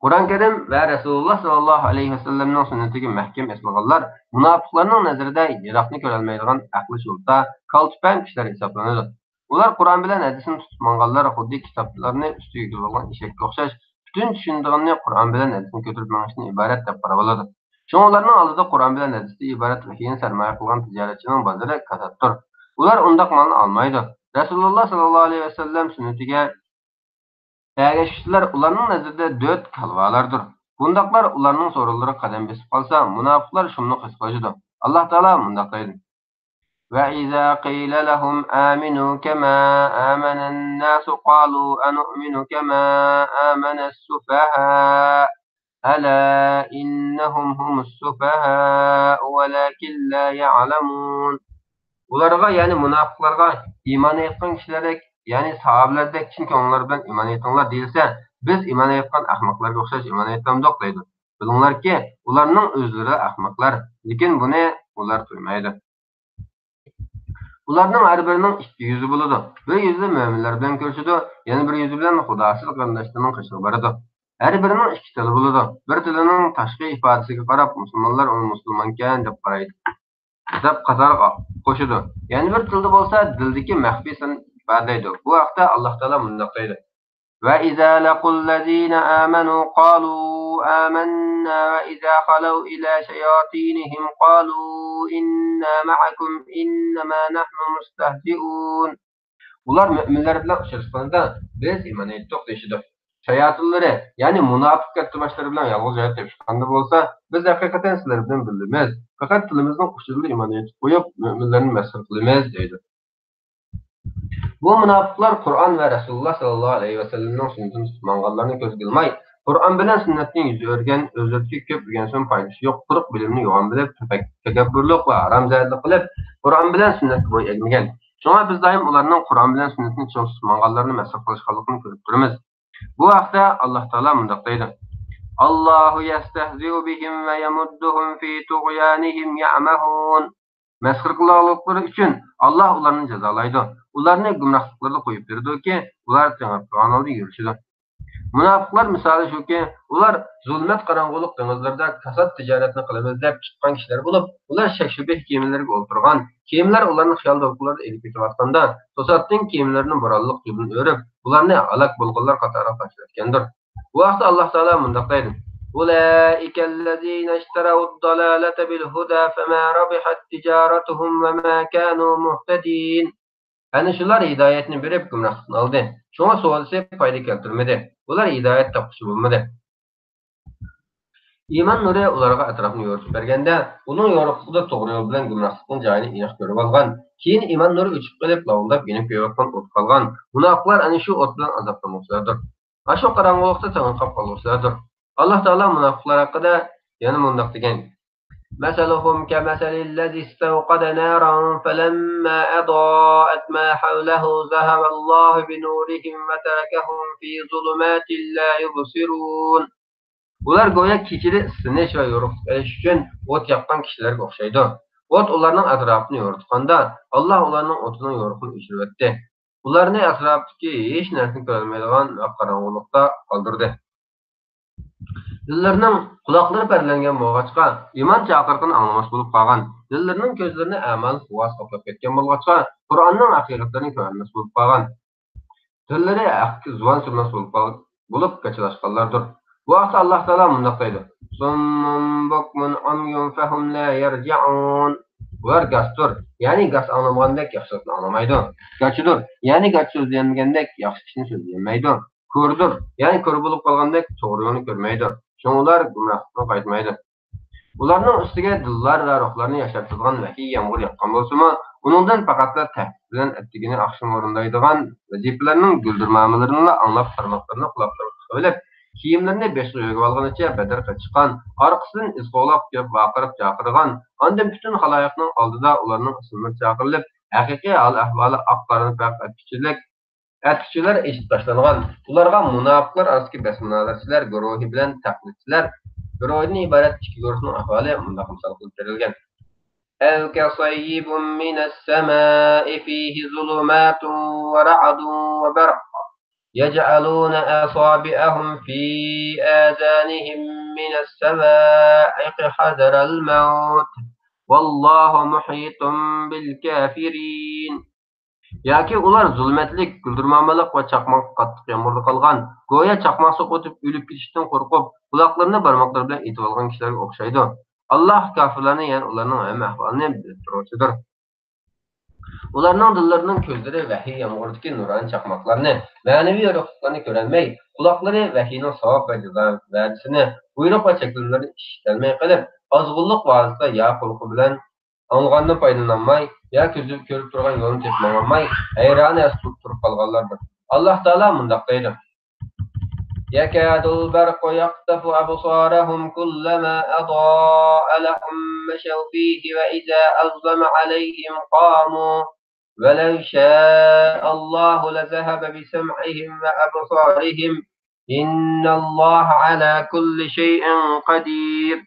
قۇرئان كەرىم ۋە رەسۇلۇللاھ ساللاللاھۇ ئەلەيھى ۋەسەللەمنىڭ سۈننىتىگە مەھكەم ئېسىلغانلار مۇناپىقلارنىڭ نەزىرىدە يىراقنى كۆرەلمەيدىغان ئەقلى چولتا، كالتە پەم كىشىلەر ھېسابلىنىدۇ. ئۇلار قۇرئان بىلەن ھەدىسنى تۇتۇپ ماڭغانلار خۇددى كىتابلارنى ئۈستىگە كىيگۈزۈۋالغان ئېشەككە ئوخشاش، پۈتۈن چۈشىنىدىغىنىنى قۇرئان بىلەن ھەدىستىن كۆتۈرۈپ مېڭىشتىن ئىبارەت دەپ قاراۋالىدۇ. شۇڭا ئۇلارنىڭ ئالدىدا قۇرئان بىلەن ھەدىستىن ئىبارەت ۋەھىينى سەرمايە قىلغان تىجارەتچىنىڭ بازىرى كاساتتۇر. ئۇلار ئۇنداق مالنى ئالمايدۇ. رەسۇلۇللاھ ساللاللاھۇ ئەلەيھى ۋەسەللەم سۈننىتىگە ئەگەشكۈچىلەر ئۇلارنىڭ نەزىرىدە دۆت كالۋالاردۇر. بۇنداقلار ئۇلارنىڭ سورۇنلىرىغا قەدەم بېسىپ قالسا، مۇناپىقلار شۇملۇق ھېس قىلىشىدۇ. ئاللاھ تائالا مۇنداق دەيدۇ: وإذا قيل لهم آمنوا كما آمن الناس قالوا أنؤمن كما آمن السفهاء ألا إنهم هم السفهاء ولكن لا يعلمون. ئۇلارغا، يەنى مۇناپىقلارغا، ئىمان ئېيتقان كىشىلەردەك، يەنى ساھابىلەردەك چىن كۆڭۈللەر بىلەن ئىمان ئېيتىڭلار دېيىلسە، بىز ئىمان ئېيتقان ئەخمەقلەرگە ئوخشاش ئىمان ئېيتامدۇق دەيدۇ. بىلىڭلاركى، ئۇلارنىڭ ئۆزلىرى ئەخمەقلەر، لېكىن بۇنى ئۇلار تۇيمايدۇ. ئۇلارنىڭ ھەر بىرىنىڭ ئىككى يۈزى بولىدۇ. بىر يۈزى مۆمىنلەر بىلەن كۆرۈشىدۇ، يەنە بىر يۈزى بىلەن خۇداسىز قېرىنداشلىرىنىڭ قېشىغا بارىدۇ. ھەر بىرىنىڭ ئىككى تىلى بولىدۇ. بىر تىلىنىڭ تاشقى ئىپادىسىگە قاراپ، مۇسۇلمانلار ئۇنى مۇسۇلمانكەن دەپ قارايدۇ، دەپ قاتارغا قوشىدۇ. يەنە بىر تىلدا بولسا دىلدىكى مەخپىي سىرنى ئىپادىلەيدۇ. بۇ ھەقتە ئاللاھ تائالا مۇنداق دەيدۇ: وإذا لقوا الذين آمنوا قالوا آمنا وإذا خلوا إلى شياطينهم قالوا إنا معكم إنما نحن مستهزئون. ئۇلار مۆمىنلەر بىلەن ئۇچراشقاندا، بىز ئىمان ئېيتتۇق دېيىشىدۇ. شاياتىنلىرى، يەنى مۇناپىق كەتتىباشلىرى بىلەن يالغۇز ياتىپ چىققاندا بولسا، بىز ھەقىقەتەن سىلەر بىلەن بىللىمىز. پەقەت تىلىمىزنىڭ ئۇچىدىلا ئىمان ئېيتىپ قويۇپ، مۆمىنلەرنى مەسخىرە قىلىمىز دەيدۇ. بۇ مۇناپىقلار قۇرئان ۋە رەسۇلۇللاھ ساللاللاھۇ ئەلەيھى ۋەسەللەمنىڭ سۈننىتىنى تۇتۇپ ماڭغانلارنى كۆزگە ئىلماي، قۇرئان بىلەن سۈننەتتىن يۈز ئۆرۈگەن، ئۆزلىرىدىكى كۆپ ئۆگەنسىمۇ پايدىسى يوق، قۇرۇق بىلىمنى يوغان بىلىپ، تەپەك-، تەكەببۇرلۇق ۋە ھارامزادىلىق قىلىپ، قۇرئان بىلەن سۈننەتكە بويۇن ئەگمىگەن. شۇڭا بىز دائىم ئۇلارنىڭ قۇرئان بىلەن سۈننەتنى چىڭ تۇتۇپ ماڭغانلىرىنى مەسخىرە قىلىشقانلىقىنى كۆرۈپ تۇرىمىز. بۇ ھەقتە ئاللاھ تائالا مۇنداق دەيدۇ: الله يستهزئ بهم ويمدهم في طغيانهم يعمهون. مەسخىرە قىلغانلىقلىرى ئۈچۈن ئاللاھ ئۇلارنى جازالايدۇ. ئۇلارنى گۇمراھلىقلىرىدا قويۇپ بېرىدۇكى، ئۇلار تېڭىرقىغان ھالدا يۈرۈشىدۇ. مۇناپىقلار مىسالى شۇكى، ئۇلار زۇلمەت قاراڭغۇلۇق دېڭىزلىرىدا كاسات تىجارەتنى قىلىمىز دەپ چىققان كىشىلەر بولۇپ، ئۇلار شەك-شۈبھە كېمىلىرىگە ئولتۇرغان، كېمىلەر ئۇلارنى خىيال دولقۇنلىرىدا ئېلىپ كېتىۋاتقاندا، توساتتىن كېمىلىرىنى بورانلىق جۇدۇن ئۆرۈپ، ئۇلارنى ھالاك بولغانلار قاتارىغا تاشلىۋەتكەندۇر. بۇ ھەقتە ئاللاھ تائالا مۇنداق دەيدۇ: أولئك الذين اشتروا الضلالة بالهدى فما ربحت تجارتهم وما كانوا مهتدين. ئەنە شۇلار ھىدايەتنى بېرىپ گۇمراھلىقنى ئالدى. شۇڭا سودىسى پايدا كەلتۈرمىدى. ئۇلار ھىدايەت تاپقۇچى بولمىدى. ئىمان نۇرى ئۇلارغا ئەتراپنى يورۇتۇپ بەرگەندە، ئۇنىڭ يورۇقلۇقىدا توغرا يول بىلەن گۇمراھلىقنىڭ جايىنى ئېنىق كۆرۈۋالغان، كېيىن ئىمان نۇرى ئۆچۈپ قېلىپ، لاۋۇلداپ يېنىپ كۆيۈۋاتقان ئوتقا قالغان مۇناپىقلار ئەنە شۇ ئوت بىلەن ئازابلانغۇچىلاردۇر. ئاشۇ قاراڭغۇلۇقتا تېڭىرقاپ قالغۇچىلاردۇر. ئاللاھ تائالا مۇناپىقلار ھەققىدە يەنە مۇنداق دېگەن: مثلهم كمثل الذي استوقد نارا فلما أضاءت ما حوله ذهب الله بنورهم وتركهم في ظلمات لا يبصرون. ئۇلار گويا كېچىدە ئىسسىنىش ۋە يورۇقلۇق ئېلىش ئۈچۈن ئوت ياققان كىشىلەرگە ئوخشايدۇ. ئوت ئۇلارنىڭ ئەتراپىنى يورۇتقاندا، ئاللاھ ئۇلارنىڭ ئوتىنىڭ يورۇقىنى ئۆچۈرۈۋەتتى. ئۇلارنى ئەتراپتىكى ھېچ نەرسىنى كۆرەلمەيدىغان ۋە قاراڭغۇلۇقتا قالدۇردى. دىللىرىنىڭ قۇلاقلىرى پەردىلەنگەن بولغاچقا، ئىمان چاقىرىقىنى ئاڭلىماس بولۇپ قالغان. دىللىرىنىڭ كۆزلىرىنى ئەمالىق غۇۋاسى قاپلاپ كەتكەن بولغاچقا، قۇرئاننىڭ ھەقىقەتلىرىنى كۆرەلمەس بولۇپ قالغان. تىللىرى ھەققە زۇۋان سۈرمەس بولۇپ قال-، بولۇپ گاچىلاشقانلاردۇر. بۇ ھەقتە ئاللاھ تائالا مۇنداق دەيدۇ: صم بكم عمي فهم لا يرجعون. ئۇلار گاستۇر، يەنى گاس ئاڭلىمىغاندەك ياخشىلىقنى ئاڭلىمايدۇ. گاچىدۇر، يەنى گاچا سۆزلىيەلمىگەندەك ياخشى ئىشنى سۆزلىيەلمەيدۇ. كوردۇر، يەنى كور بولۇپ قالغاندەك توغرا يولنى كۆرمەيدۇ. شۇڭا ئۇلار گۇمراھلىقتىن قايتمايدۇ. ئۇلارنىڭ ئۈستىگە دىللار ۋە روھلارنى ياشارتىدىغان ۋەھىي يامغۇر ياغقان بولسىمۇ، ئۇنىڭدىن پەقەتلا تەھدىت بىلەن ئەتىگىنى ئاخشىمى ئورۇندايدىغان ۋەزىپىلەرنىڭ گۈلدۈرمامىلىرىنىلا ئاڭلاپ، بارماقلىرىنى قۇلاقلىرىغا تىقىۋېلىپ، كىيىملىرىنى بېشىغا يۆگىۋالغىنىچە بەدەرگە چىققان، ئارقىسىدىن ئىز قوغلاپ كېلىپ ۋارقىراپ چاقىرىدىغان، ئاندىن پۈتۈن خالايىقنىڭ ئالدىدا ئۇلارنىڭ ئىسىملىرى چاقىرىلىپ، ھەقىقىي ھال-ئەھۋالى ئاق-قارىنى پەرق ئەتكۈچىلىك، ئەتكۈچىلەر ئېچىپ تاشلانغان، ئۇلارغا مۇناپىقلار ئارىسىدىكى بەس مۇنازىرىچىلەر گۇرۇھى بىلەن تەقلىدچىلەر گۇرۇھىدىن ئىبارەت ئىككى گۇرۇھنىڭ ئەھۋالى مۇنداق مىسال قىلىپ بېرىلگەن. أو كصيب من السماء فيه ظلمات ورعد وبرق يجعلون أصابعهم في آذانهم من الصواعق حذر الموت والله محيط بالكافرين. ياكى ئۇلار زۇلمەتلىك، گۈلدۈرمامىلىق ۋە چاقماق قاتتىق يامغۇردا قالغان، گويا چاقماق سوقۇۋېتىپ ئۆلۈپ كېتىشتىن قورقۇپ، قۇلاقلىرىنى بارماقلىرى بىلەن ئېتىۋالغان كىشىلەرگە ئوخشايدۇ. ئاللاھ كاپىرلارنى، يەنى ئۇلارنىڭ ھەممە ئەھۋالىنى بىلىپ تۇرغۇچىدۇر. ئۇلارنىڭ دىللىرىنىڭ كۆزلىرى ۋەھىي يامغۇرىدىكى نۇرانە چاقماقلارنى، مەنىۋى يورۇقلۇقلارنى كۆرەلمەي، قۇلاقلىرى ۋەھىينىڭ ساۋاب ۋە جازا ۋەدىسىنى، بۇيرۇق ۋە چەكلىمىلىرىنى ئىشىتەلمەي قېلىپ، ئازغۇنلۇق ۋاسىتە يا قورقۇ بىلەن ئاڭلىغاندىن پايدىلىنالماي، يا كۆزى كۆرۈپ تۇرغان يولنى تېپىپ ماڭالماي، ھەيرانە ئەستە تۇرۇپ قالغانلاردۇر. ئاللاھ تائالا مۇنداق دەيدۇ: يكاد البرق يخطف أبصارهم كلما أضاء لهم مشوا فيه وإذا أظلم عليهم قاموا ولو شاء الله لذهب بسمعهم وأبصارهم إن الله على كل شيء قدير.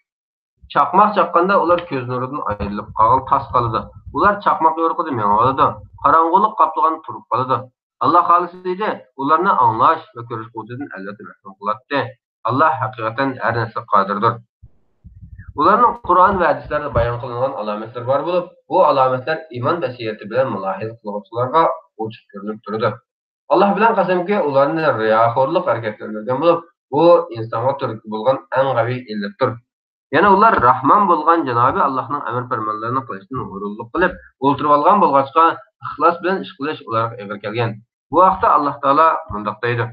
چاقماق چاققاندا ئۇلار كۆز نۇرىدىن ئايرىلىپ قالغىلى تاس قالىدۇ. ئۇلار چاقماق يورۇقىدا مېڭىۋالىدۇ. قاراڭغۇلۇق قاپلىغاندا تۇرۇپ قالىدۇ. ئاللاھ خالىسا ئىدى، ئۇلارنى ئاڭلاش ۋە كۆرۈش قۇۋۋىتىدىن ئەلۋەتتە مەھرۇم قىلاتتى. ئاللاھ ھەقىقەتەن ھەر نەرسىگە قادىردۇر. ئۇلارنىڭ قۇرئان ۋە ھەدىسلەردە بايان قىلىنغان ئالامەتلىرى بار بولۇپ، بۇ ئالامەتلەر ئىمان بەسىرىتى بىلەن مۇلاھىزە قىلغۇچىلارغا ئوچۇق كۆرۈنۈپ تۇرىدۇ. ئاللاھ بىلەن قەسەمكى، ئۇلارنى رىياخورلۇق ھەرىكەتلەندۈرگەن بولۇپ، بۇ ئىنسانغا تۈرتكە بولغان ئەڭ غەۋىي ئىللەتتۇر. يەنە ئۇلار راھمان بولغان جانابى ئاللاھنىڭ ئەمر پەرمانلىرىنى قىلىشتىن غۇرۇرلۇق قىلىپ ئولتۇرۇۋالغان بولغاچقا، ئىخلاس بىلەن ئىش قىلىش ئۇلارغا ئېغىر كەلگەن. بۇ ھەقتە ئاللاھ تائالا مۇنداق دەيدۇ: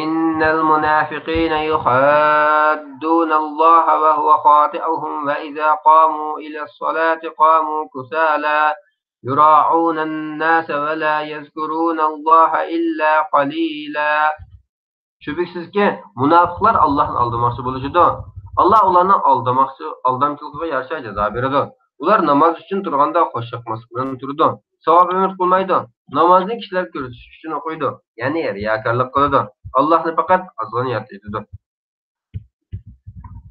إن المنافقين يخادعون الله وهو خادعهم وإذا قاموا إلى الصلاة قاموا كسالى يراءون الناس ولا يذكرون الله إلا قليلا. شۈبھىسىزكى، مۇناپىقلار ئاللاھنى ئالدىماقچى بولۇشىدۇ. ئاللاھ ئۇلارنىڭ ئالدىماقچى، ئالدامچىلىقىغا يارىشا جازا بېرىدۇ. ئۇلار ناماز ئۈچۈن تۇرغاندا خوش ياقماسلىق بىلەن تۇرىدۇ. ساۋاب ئۈمىد قىلمايدۇ. نامازنى كىشىلەرگە كۆرسىتىش ئۈچۈن ئوقۇيدۇ. يەنى رىياكارلىق قىلىدۇ. ئاللاھنى پەقەت ئازغىنە ياد ئېتىدۇ.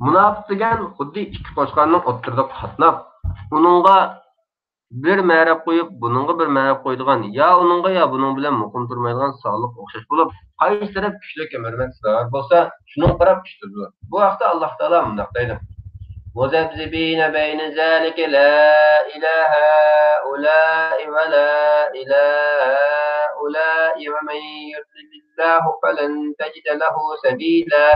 مۇناپىق دېگەن خۇددى ئىككى قوچقارنىڭ ئوتتۇرىدا قاتناپ، ئۇنىڭغا بىر مەرەپ قويۇپ، بۇنىڭغا بىر مەرەپ قويىدىغان، يا ئۇنىڭغا، يا بۇنىڭ بىلەن مۇقىم تۇرمايدىغان ساغلىق ئوخشاش بولۇپ، قايسى تەرەپ كۈچلۈك ھەم ھۆرمەتلىك ساغلىق بولسا، شۇنىڭغا قاراپ كۈچ تۇرىدۇ. بۇ ھەقتە ئاللاھ تائالا مۇنداق دەيدۇ: مذبذبين بين ذلك لا إلى هؤلاء ولا إلى هؤلاء ومن يضلل الله فلن تجد له سبيلا.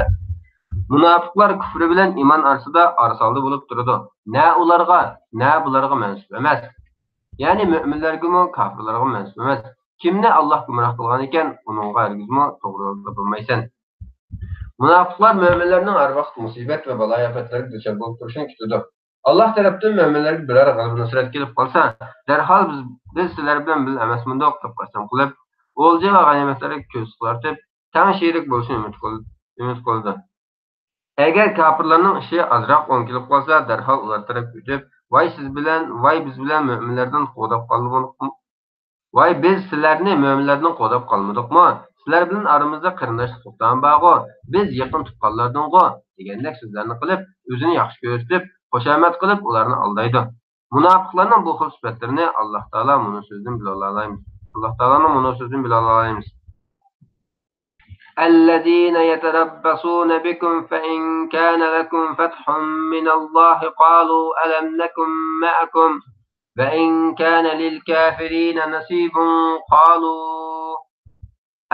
مۇناپىقلار كۇفرى بىلەن ئىمان ئارىسىدا ئارىسالدى بولۇپ تۇرىدۇ. نە ئۇلارغا، نە بۇلارغا مەنسۇپ ئەمەس. يەنى مۆمىنلەرگىمۇ، كاپىرلارغا مەنسۇپ ئەمەس. كىمنى ئاللاھ گۇمراھ قىلغان ئىكەن، ئۇنىڭغا ھەرگىزمۇ توغرا يولدا تاپالمايسەن. مۇناپىقلار مۆمىنلەرنىڭ ھەر ۋاقىت مۇسىبەت ۋە بالايىئاپەتلەرگە دۇچار بولۇپ تۇرۇشىنى كۈتىدۇ. ئاللاھ تەرەپتىن مۆمىنلەرگە بىرەر غەلىبە-نۇسرەت كېلىپ قالسا، دەرھال بىز، بىز سىلەر بىلەن بىللە ئەمەسمىدۇق دەپ قەسەم قىلىپ، ئولجا ۋە غەنىيمەتلەرگە كۆز قىلارتىپ، تەڭ شېرىك بولۇشنى ئۈمىد قىل-، ئۈمىد قىلىدۇ. ئەگەر كاپىرلارنىڭ ئىشى ئازراق ئوڭ كېلىپ قالسا، دەرھال ئۇلار تەرەپكە ئۆتۈپ، ۋاي سىز بىلەن، ۋاي بىز بىلەن مۆمىنلەردىن قوغداپ قالمىدۇقمۇ؟ ۋاي بىز سىلەرنى مۆمىنلەردىن قوغداپ قالمىدۇقمۇ؟ سىلەر بىلەن ئارىمىزدا قېرىنداشلىق توختامى بارغۇ، بىز يېقىن تۇغقانلاردىنغۇ، دېگەندەك سۆزلەرنى قىلىپ، ئۆزىنى ياخشى كۆرسىتىپ، خۇشامەت قىلىپ ئۇلارنى ئالدايدۇ. مۇناپىقلارنىڭ بۇ خىل سۈپەتلىرىنى ئاللاھ تائالا مۇنۇ سۆزدىن بىلىۋالالايمىز. ئاللاھ تائالانىڭ مۇنۇ سۆزىدىن بىلىۋالالايمىز. الذين يتربصون بكم فإن كان لكم فتح من الله قالوا ألم نكن معكم وإن كان للكافرين نصيب قالوا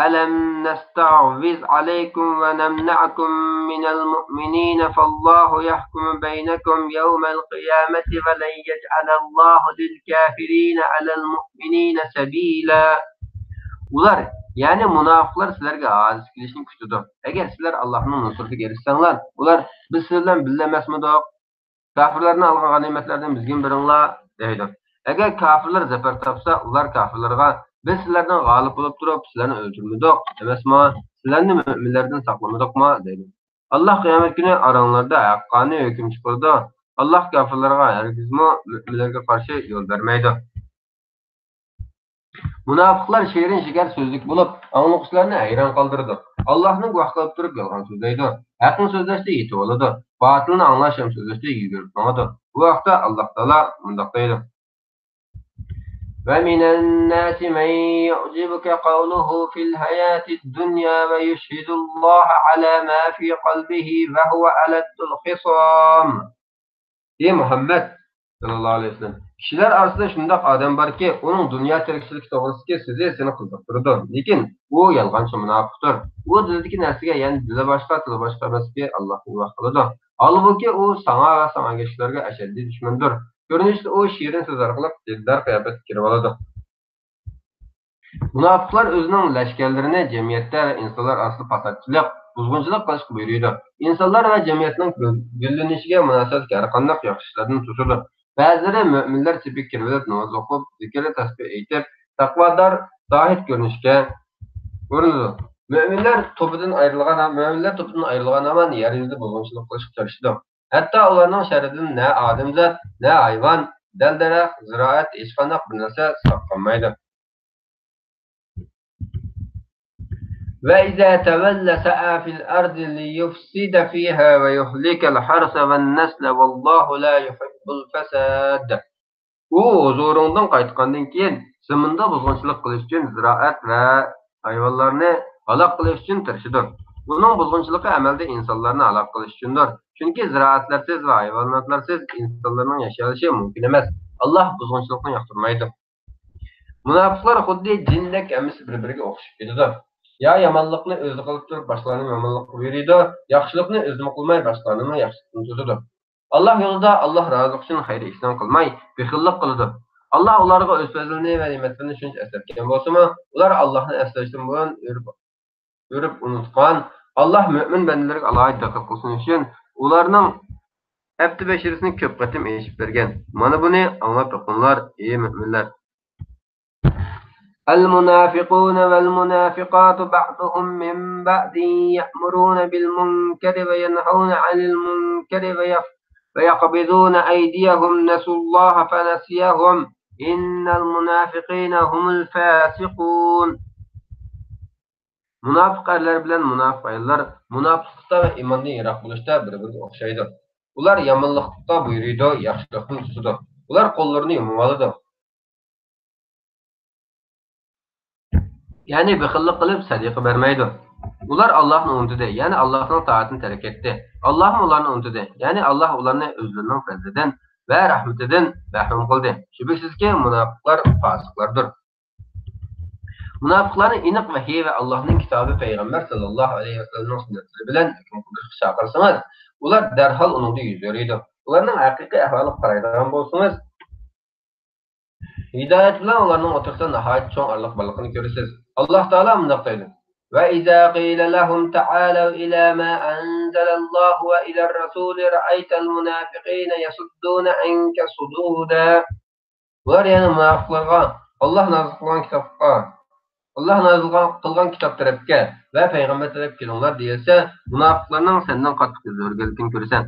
ألم نستحوذ عليكم ونمنعكم من المؤمنين فالله يحكم بينكم يوم القيامة ولن يجعل الله للكافرين على المؤمنين سبيلا. ئۇلار، يەنى مۇناپىقلار سىلەرگە ھاجەت كېلىشنى كۈتىدۇ. ئەگەر سىلەر ئاللاھنىڭ نۇسرىتىگە ئېرىشسەڭلار، ئۇلار، بىز سىلەر بىلەن بىللە ئەمەسمىدۇق؟ كاپىرلارنى ئالغان غەنىيمەتلەردىن بىزگىمۇ بېرىڭلار دەيدۇ. ئەگەر كاپىرلار زەپەر تاپسا، ئۇلار كاپىرلارغا، بىز سىلەردىن غالىب بولۇپ تۇرۇپ سىلەرنى ئۆلتۈرمىدۇق ئەمەسمۇ؟ سىلەرنى مۆمىنلەردىن ساقلىمىدۇقمۇ دەيدۇ. ئاللاھ قىيامەت كۈنى ئاراڭلاردا ھەققانىي ھۆكۈم چىقىرىدۇ. ئاللاھ كاپىرلارغا ھەرگىزمۇ مۆمىنلەرگە قارشى يول بەرمەيدۇ. مۇناپىقلار شېرىن شېكەر سۆزلۈك بولۇپ، ئاڭلىغۇچىلارنى ھەيران قالدۇرىدۇ. ئاللاھنى گۇۋاھ قىلىپ تۇرۇپ يالغان سۆزلەيدۇ. ھەقنى سۆزلەشتە يېتىۋالىدۇ. باتىلنى ئاڭلاش ھەم سۆزلەشتە يۈگۈرۈپ ماڭىدۇ. بۇ ھەقتە ئاللاھ تائالا مۇنداق دەيدۇ. ومن الناس من يعجبك قوله في الحياة الدنيا ويشهد الله على ما في قلبه وهو ألد الخصام. ئى مۇھەممەد ساللاللاھۇ ئەلەيھى ۋەسەللەم، كىشىلەر ئارىسىدا شۇنداق ئادەم باركى، ئۇنىڭ دۇنيا تىرىكچىلىكى توغرىسىدىكى سۆزى سېنى قىزىقتۇرىدۇ، لېكىن ئۇ يالغانچى مۇناپىقتۇر. ئۇ دىلىدىكى نەرسىگە، يەنى دىلى باشقا، تىلى باشقا ئەمەسلىكى ئاللاھقا گۇۋاھ قىلىدۇ. ھالبۇكى، ئۇ ساڭا ۋە ساڭا ئەگەشكۈچىلەرگە ئەشەددىي دۈشمەندۇر. كۆرۈنۈشتە ئۇ شېرىن سۆز ئارقىلىق دىلدار قىياپەتكە كىرىۋالىدۇ. مۇناپىقلار ئۆزىنىڭ لەشكەرلىرىنى جەمئىيەتتە ۋە ئىنسانلار ئارىسىدا پاساتچىلىق، بۇزغۇنچىلىق قىلىشقا بۇيرۇيدۇ. ئىنسانلار ۋە جەمئىيەتنىڭ گۈل-، گۈللىنىشىگە مۇناسىۋەتلىك ھەرقانداق ياخشى ئىشلاردىن توسىدۇ. بەزىلىرى مۆمىنلەر سېپىگە كىرىۋېلىپ ناماز ئوقۇپ، زىكىر، تەسبىھ ئېيتىپ، تەقۋادار، زاھىد كۆرۈنۈشكە ئۇرۇنىدۇ. مۆمىنلەر توپىدىن ئايرىلغان، مۆمىنلەر توپىدىن ئايرىلغان ھامان يەر يۈزىدە بۇزغۇنچىلىق قىلىشقا تىرىشىدۇ. ھەتتا ئۇلارنىڭ شەرىدىن نە ئادەمزات، نە ھايۋان، دەل-دەرەخ، زىرائەت، ھېچقانداق بىر نەرسە ساقلانمايدۇ. وإذا تولى سعى في الأرض ليفسد فيها ويهلك الحرث والنسل والله لا يحب الفساد. ئۇ ھۇزۇرۇڭدىن قايتقاندىن كېيىن، زېمىندا بۇزغۇنچىلىق قىلىش ئۈچۈن زىرائەت ۋە ھايۋانلارنى ھالاك قىلىش ئۈچۈن تىرىشىدۇ. ئۇنىڭ بۇزغۇنچىلىقى ئەمەلدە ئىنسانلارنى ھالاك قىلىش ئۈچۈندۇر. چۈنكى زىرائەتلەرسىز ۋە ھايۋاناتلارسىز ئىنسانلارنىڭ ياشىيالىشى مۇمكىن ئەمەس. ئاللاھ بۇزغۇنچىلىقنى ياقتۇرمايدۇ. مۇناپىقلار خۇددى جىندەك ھەممىسى بىر-بىرىگە ئوخشىشىپ كېتىدۇ. يا يامانلىقنى ئۆزى قىلىپ تۇرۇپ باشقىلارنى يامانلىققا بۇيرۇيدۇ، ياخشىلىقنى ئۆزىمۇ قىلماي باشقىلارنىمۇ ياخشىلىقتىن توسىدۇ. ئاللاھ يولىدا، ئاللاھ رازىلىقى ئۈچۈن خەير ئېھسان قىلماي، بېخىللىق قىلىدۇ. ئاللاھ ئۇلارغا ئۆز پەزلىنى ۋە نېمەتلىرىنى شۇنچە ئەسلەتكەن بولسىمۇ، ئۇلار ئاللاھنى ئەسلەشتىن بۇرۇن ئۆرۈپ، ئۆرۈپ ئۇنۇتقان. ئاللاھ مۆمىن بەندىلىرىگە ئالاھىدە دىققەت قىلسۇن ئۈچۈن، ئۇلارنىڭ ھەپتە بەشىرىسىنى كۆپ قېتىم ئېچىپ بەرگەن. مانا بۇنى ئاڭلاپ بېقىڭلار، ئى مۆمىنلەر! المنافقون والمنافقات بعضهم من بعض يأمرون بالمنكر وينهون عن المنكر ويق-، ويقبضون أيديهم نسوا الله فنسيهم إن المنافقين هم الفاسقون. مۇناپىق ئەرلەر بىلەن مۇناپىق ئاياللار مۇناپىقلىقتا ۋە ئىماندىن يىراق بولۇشتا بىر-بىرىگە ئوخشايدۇ. ئۇلار يامانلىققا بۇيرۇيدۇ، ياخشىلىقتىن توسىدۇ. ئۇلار قوللىرىنى يۇمۇۋالىدۇ. يەنى بېخىللىق قىلىپ سەدىقە بەرمەيدۇ. ئۇلار ئاللاھنى ئۇنتۇدى، يەنى ئاللاھنىڭ تائىتىنى تەرك ئەتتى. ئاللاھمۇ ئۇلارنى ئۇنتۇدى، يەنى ئاللاھ ئۇلارنى ئۆزلىرىنىڭ پەزلىدىن ۋە رەھمىتىدىن مەھرۇم قىلدى. شۈبھىسىزكى، مۇناپىقلار پاسىقلاردۇر. مۇناپىقلارنى ئېنىق ۋەھىي ۋە ئاللاھنىڭ كىتابى، پەيغەمبەر ساللاللاھۇ ئەلەيھى ۋەسەللەمنىڭ سۈننەتلىرى بىلەن ھۆكۈم قىلدۇرۇشقا چاقىرسىڭىز، ئۇلار دەرھال ئۇنىڭدىن يۈز ئۆرۈيدۇ. ئۇلارنىڭ ھەقىقىي ئەھۋالىغا قارايدىغان بولسىڭىز، ھىدايەت بىلەن ئۇلارنىڭ ئوتتۇرىسىدا ناھايىتى چوڭ ئارىلىق بارلىقىنى كۆرىسىز. ئاللاھ تائالا مۇنداق دەيدۇ: وإذا قيل لهم تعالوا إلى ما أنزل الله وإلى الرسول رأيت المنافقين يصدون عنك صدودا. ئۇلار يەنە مۇناپىقلارغا، ئاللاھ نازىل قىلغان كىتابقا، ئاللاھ نازىل قىلغان كىتاب تەرەپكە ۋە پەيغەمبەر تەرەپكە كېلىڭلار دېيىلسە، مۇناپىقلارنىڭ سەندىن قاتتىق يۈز ئۆرۈگەنلىكىنى كۆرىسەن.